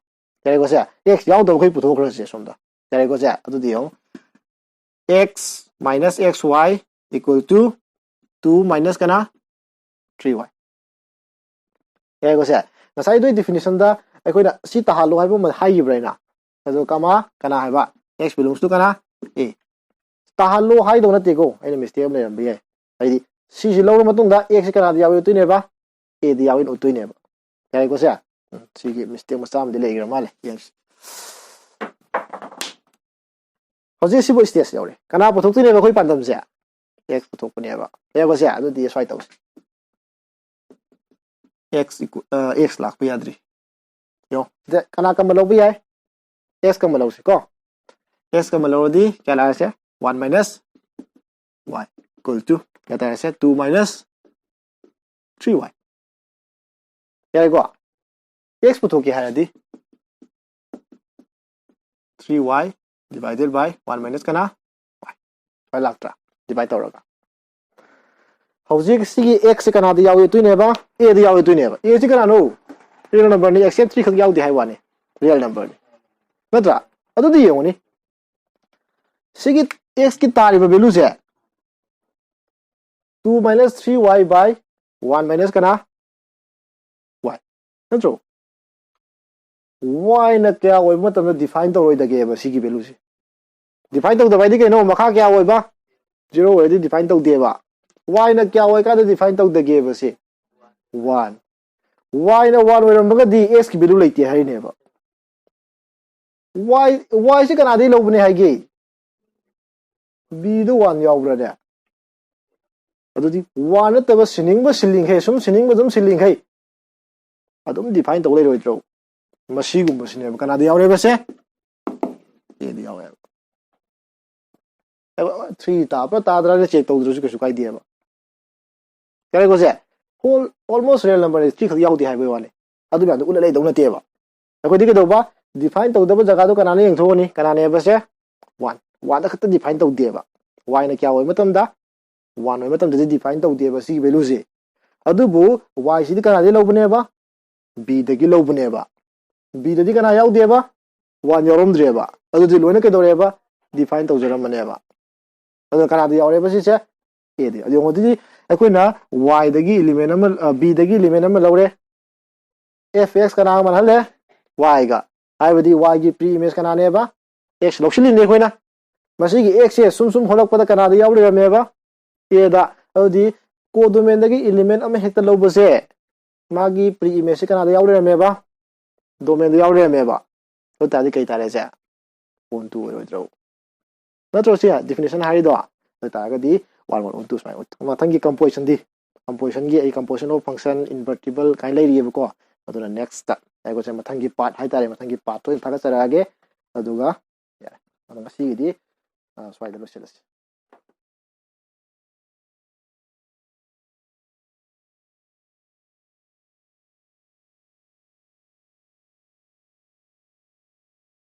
ꯌꯥꯔꯦꯀꯣ ꯁꯦ? X ꯌꯥꯎꯗꯕ ꯃꯈꯩ ꯄꯨꯊꯣꯛꯈ꯭ꯔꯁꯦ ꯁꯣꯝꯗ꯫ ꯌꯥꯔꯦꯀꯣ ꯁꯦ? ꯑꯗꯨꯗꯤ ꯌꯦꯡꯉꯣ, x minus x y equal to two minus ꯀꯅꯥ? Three y꯫ ꯌꯥꯔꯦꯀꯣ ꯁꯦ? ꯉꯁꯥꯏꯗꯨꯒꯤ ꯗꯤꯐꯤꯅꯤꯁꯟꯗ ꯑꯩꯈꯣꯏꯅ ꯁꯤ ꯇꯥꯍꯜꯂꯣ ꯍꯥꯏꯕ ꯑꯃ ꯍꯥꯏꯈꯤꯕ꯭ꯔꯥ ꯑꯩꯅ? ꯑꯗꯣ ꯀꯃꯥ ꯀꯅꯥ ꯍꯥꯏꯕ? X belongs to ꯀꯅꯥ? A꯫ ꯇꯥꯍꯜꯂꯣ ꯍꯥꯏꯗꯧ ꯅꯠꯇꯦꯀꯣ, ꯑꯩꯅ ꯃꯤꯁꯇꯦꯛ ꯑꯃ ꯂꯩꯔꯝꯕ ꯌꯥꯏ꯫ ꯍꯥꯏꯗꯤ ꯁꯤꯁꯤ ꯂꯧꯔ ꯃꯇꯨꯡꯗ x ꯁꯤ ꯀꯅꯥꯗ ꯌꯥꯎꯏ ꯎꯠꯇꯣꯏꯅꯦꯕ? A ꯗ ꯌꯥꯎꯏꯅ ꯎꯠꯇꯣꯏꯅꯦꯕ꯫ ꯌꯥꯔꯦꯀꯣ ꯁꯦ? ꯎꯝ, ꯁꯤꯒꯤ ꯃꯤꯁꯇꯦꯛ ꯃꯆꯥ ꯑꯃꯗꯤ ꯂꯩꯈ꯭ꯔ ꯃꯥꯜꯂꯦ, ꯌꯦꯡꯁꯤ꯫ ꯍꯧꯖꯤꯛ ꯁꯤꯕꯨ ꯁ꯭ꯇꯦꯖ ꯌꯧꯔꯦ꯫ ꯀꯅꯥ ꯄꯨꯊꯣꯛꯇꯣꯏꯅꯦꯕ ꯑꯩꯈꯣꯏ ꯄꯥꯟꯗꯝꯁꯦ? X ꯄꯨꯊꯣꯛꯄꯅꯦꯕ꯫ ꯌꯥꯔꯦꯀꯣ ꯁꯦ? ꯑꯗꯨꯗꯤ ꯁ꯭ꯋꯥꯏ ꯇꯧꯁꯤ꯫ X equal, ꯑ, x ꯂꯥꯛꯄ ꯌꯥꯗ꯭ꯔꯤ꯫ ꯌꯦꯡꯉꯣ, ꯁꯤꯗ ꯀꯅꯥ ꯀꯝꯕ ꯂꯧꯕ ꯌꯥꯏ? X ꯀꯝꯕ ꯂꯧꯁꯤ ꯀꯣ꯫ X ꯀꯝꯕ ꯂꯧꯔꯗꯤ ꯀꯌꯥ ꯂꯥꯛꯑꯁꯦ? One minus y equal to ꯀꯌꯥ ꯇꯥꯔꯁꯦ? Two minus three y꯫ ꯌꯥꯔꯦꯀꯣ? X ꯄꯨꯊꯣꯛꯀꯦ ꯍꯥꯏꯔꯗꯤ three y divided by one minus ꯀꯅꯥ? Y꯫ ꯁꯨꯃꯥꯏꯅ ꯂꯥꯛꯇ꯭ꯔꯥ? Divide ꯇꯧꯔꯒ꯫ ꯍꯧꯖꯤꯛ ꯁꯤꯒꯤ X ꯁꯤ ꯀꯅꯥꯗ ꯌꯥꯎꯏ ꯇꯣꯏꯅꯦꯕ? A ꯗ ꯌꯥꯎꯏ ꯇꯣꯏꯅꯦꯕ꯫ A ꯁꯤ ꯀꯅꯥꯅꯣ? Real number ꯅꯤ, X ꯁꯦ three ꯈꯛ ꯌꯥꯎꯗꯦ ꯍꯥꯏ ꯋꯥꯅꯤ, real number ꯅꯤ꯫ ꯅꯠꯇ꯭ꯔꯥ? ꯑꯗꯨꯗꯤ ꯌꯦꯡꯉꯨꯅꯤ, ꯁꯤꯒꯤ X ꯀꯤ ꯇꯥꯔꯤꯕ value say two minus three y by one minus ꯀꯅꯥ? Y꯫ ꯅꯠꯇ꯭ꯔꯣ? Y ꯅ ꯀꯌꯥ ꯑꯣꯏꯕ ꯃꯇꯝꯗ define ꯇꯧꯔꯣꯏꯗꯒꯦꯕ ꯁꯤꯒꯤ value ꯁꯦ? Define ꯇꯧꯗꯕ ꯍꯥꯏꯗꯤ ꯀꯩꯅꯣ? ꯃꯈꯥ ꯀꯌꯥ ꯑꯣꯏꯕ? Zero ꯑꯣꯏꯔꯗꯤ define ꯇꯧꯗꯦꯕ꯫ Y ꯅ ꯀꯌꯥ ꯑꯣꯏꯀꯥꯟꯗ define ꯇꯧꯗꯒꯦꯕ ꯁꯤ? One꯫ Y ꯅ one ꯑꯣꯏꯔꯝꯃꯒꯗꯤ X ꯀꯤ value ꯂꯩꯇꯦ ꯍꯥꯏꯔꯤꯅꯦꯕ꯫ Y, Y ꯁꯤ ꯀꯅꯥꯗꯒꯤ ꯂꯧꯕꯅꯦ ꯍꯥꯏꯒꯦ? B ꯗ one ꯌꯥꯎꯕ꯭ꯔꯥꯅꯦ? ꯑꯗꯨꯗꯤ one ꯅꯠꯇꯕ ꯁꯤꯟꯅꯤꯡꯕ ꯁꯤꯜꯂꯤꯡꯈꯩ, ꯁꯨꯝ ꯁꯤꯟꯅꯤꯡꯕ ꯁꯨꯝ ꯁꯤꯜꯂꯤꯡꯈꯩ ꯑꯗꯨꯝ define ꯇꯧ ꯂꯩꯔꯣꯏꯗ꯭ꯔꯣ? ꯃꯁꯤꯒꯨꯝꯕꯁꯤꯅꯦꯕ ꯀꯅꯥꯗ ꯌꯥꯎꯔꯦꯕꯁꯦ? A the ꯌꯥꯎꯔꯦꯕ꯫ Three ꯇꯥꯕ꯭ꯔꯥ ꯇꯥꯗ꯭ꯔꯥ check ꯇꯧꯗ꯭ꯔꯁꯨ ꯀꯩꯁꯨ ꯀꯥꯏꯗꯦꯕ꯫ ꯀꯔꯤꯒꯣꯁꯦ? Whole, almost real number ꯅꯤ, three ꯈꯛ ꯌꯥꯎꯗꯦ ꯍꯥꯏꯕꯒꯤ ꯋꯥꯅꯤ꯫ ꯑꯗꯨ ꯃꯌꯥꯝꯗꯣ ꯎꯠꯂ ꯂꯩꯗꯧ ꯅꯠꯇꯦꯕ꯫ ꯑꯩꯈꯣꯏꯗꯤ ꯀꯩꯗꯧꯕ? Define ꯇꯧꯗꯕ ꯖꯒꯥꯗꯣ ꯀꯅꯥꯅ ꯌꯦꯡꯊꯣꯛꯑꯅꯤ? ꯀꯅꯥꯅꯦꯕꯁꯦ? One꯫ One ꯗ ꯈꯛꯇ define ꯇꯧꯗꯦꯕ꯫ Y ꯅ ꯀꯌꯥ ꯑꯣꯏꯕ ꯃꯇꯝꯗ? One ꯑꯣꯏꯕ ꯃꯇꯝꯗꯗꯤ define ꯇꯧꯗꯦꯕ ꯁꯤꯒꯤ value ꯁꯦ꯫ ꯑꯗꯨꯕꯨ Y ꯁꯤꯗꯤ ꯀꯅꯥꯗꯒꯤ ꯂꯧꯕꯅꯦꯕ? B ꯗꯒꯤ ꯂꯧꯕꯅꯦꯕ꯫ B ꯗꯗꯤ ꯀꯅꯥ ꯌꯥꯎꯗꯦꯕ? One ꯌꯥꯎꯔꯝꯗ꯭ꯔꯦꯕ꯫ ꯑꯗꯨꯗꯤ ꯂꯣꯏꯅ ꯀꯩꯗꯧꯔꯦꯕ? Define ꯇꯧꯖꯔꯝꯕꯅꯦꯕ꯫ ꯑꯗꯨꯅ ꯀꯅꯥꯗ ꯌꯥꯎꯔꯦꯕ ꯁꯤꯁꯦ? A ꯗ꯫ ꯑꯗꯨ ꯌꯦꯡꯉꯣ, ꯑꯗꯨꯗꯤ ꯑꯩꯈꯣꯏꯅ Y ꯗꯒꯤ element ꯑꯃ, ꯑ, B ꯗꯒꯤ element ꯑꯃ ꯂꯧꯔꯦ꯫ F X ꯀꯅꯥꯒ ꯃꯥꯟꯍꯜꯂꯦ? Y ꯒ꯫ ꯍꯥꯏꯕꯗꯤ Y ꯒꯤ pre image ꯀꯅꯥꯅꯦꯕ? X ꯂꯧꯁꯤꯜꯂꯤꯅꯦ ꯑꯩꯈꯣꯏꯅ꯫ ꯃꯁꯤꯒꯤ X ꯁꯦ ꯁꯨꯝ ꯁꯨꯝ ꯍꯣꯜꯂꯛꯄꯗ ꯀꯅꯥꯗ ꯌꯥꯎ ꯂꯩꯔꯝꯃꯦꯕ? A ꯗ꯫ ꯑꯗꯨꯗꯤ co-domain ꯗꯒꯤ element ꯑꯃ ꯍꯦꯛꯇ ꯂꯧꯕꯁꯦ, ꯃꯥꯒꯤ pre image ꯁꯦ ꯀꯅꯥꯗ ꯌꯥꯎ ꯂꯩꯔꯝꯃꯦꯕ? Domain ꯗ ꯌꯥꯎ ꯂꯩꯔꯝꯃꯦꯕ꯫ ꯑꯗꯨ ꯇꯥꯔꯗꯤ ꯀꯩ ꯇꯥꯔꯦ ꯁꯦ? On two ꯑꯣꯏꯔꯣꯏꯗ꯭ꯔꯣ? ꯅꯠꯇ꯭ꯔꯣ ꯁꯤ definition ꯍꯥꯏꯔꯤꯗꯣ? ꯑꯗꯨ ꯇꯥꯔꯒꯗꯤ one, one, on two ꯁꯨꯃꯥꯏꯅ ꯑꯣꯏ-, ꯃꯊꯪꯒꯤ composition ꯗꯤ, composition ꯒꯤ ꯑꯩ composition of function, invertible ꯀꯥꯏꯅ ꯂꯩꯔꯤꯑꯕꯀꯣ꯫ ꯑꯗꯨꯅ next ꯇ ꯑꯩꯈꯣꯏꯁꯦ ꯃꯊꯪꯒꯤ part ꯍꯥꯏꯇꯥꯔꯦ, ꯃꯊꯪꯒꯤ part ꯇ ꯑꯣꯏꯅ ꯊꯥꯒꯠꯆꯔꯛꯑꯒꯦ꯫ ꯑꯗꯨꯒ ꯌꯥꯔꯦ, ꯑꯗꯣ ꯉꯁꯤꯒꯤꯗꯤ, ꯑ, ꯁ꯭ꯋꯥꯏꯗ ꯂꯣꯏꯁꯤꯜꯂꯁꯤ꯫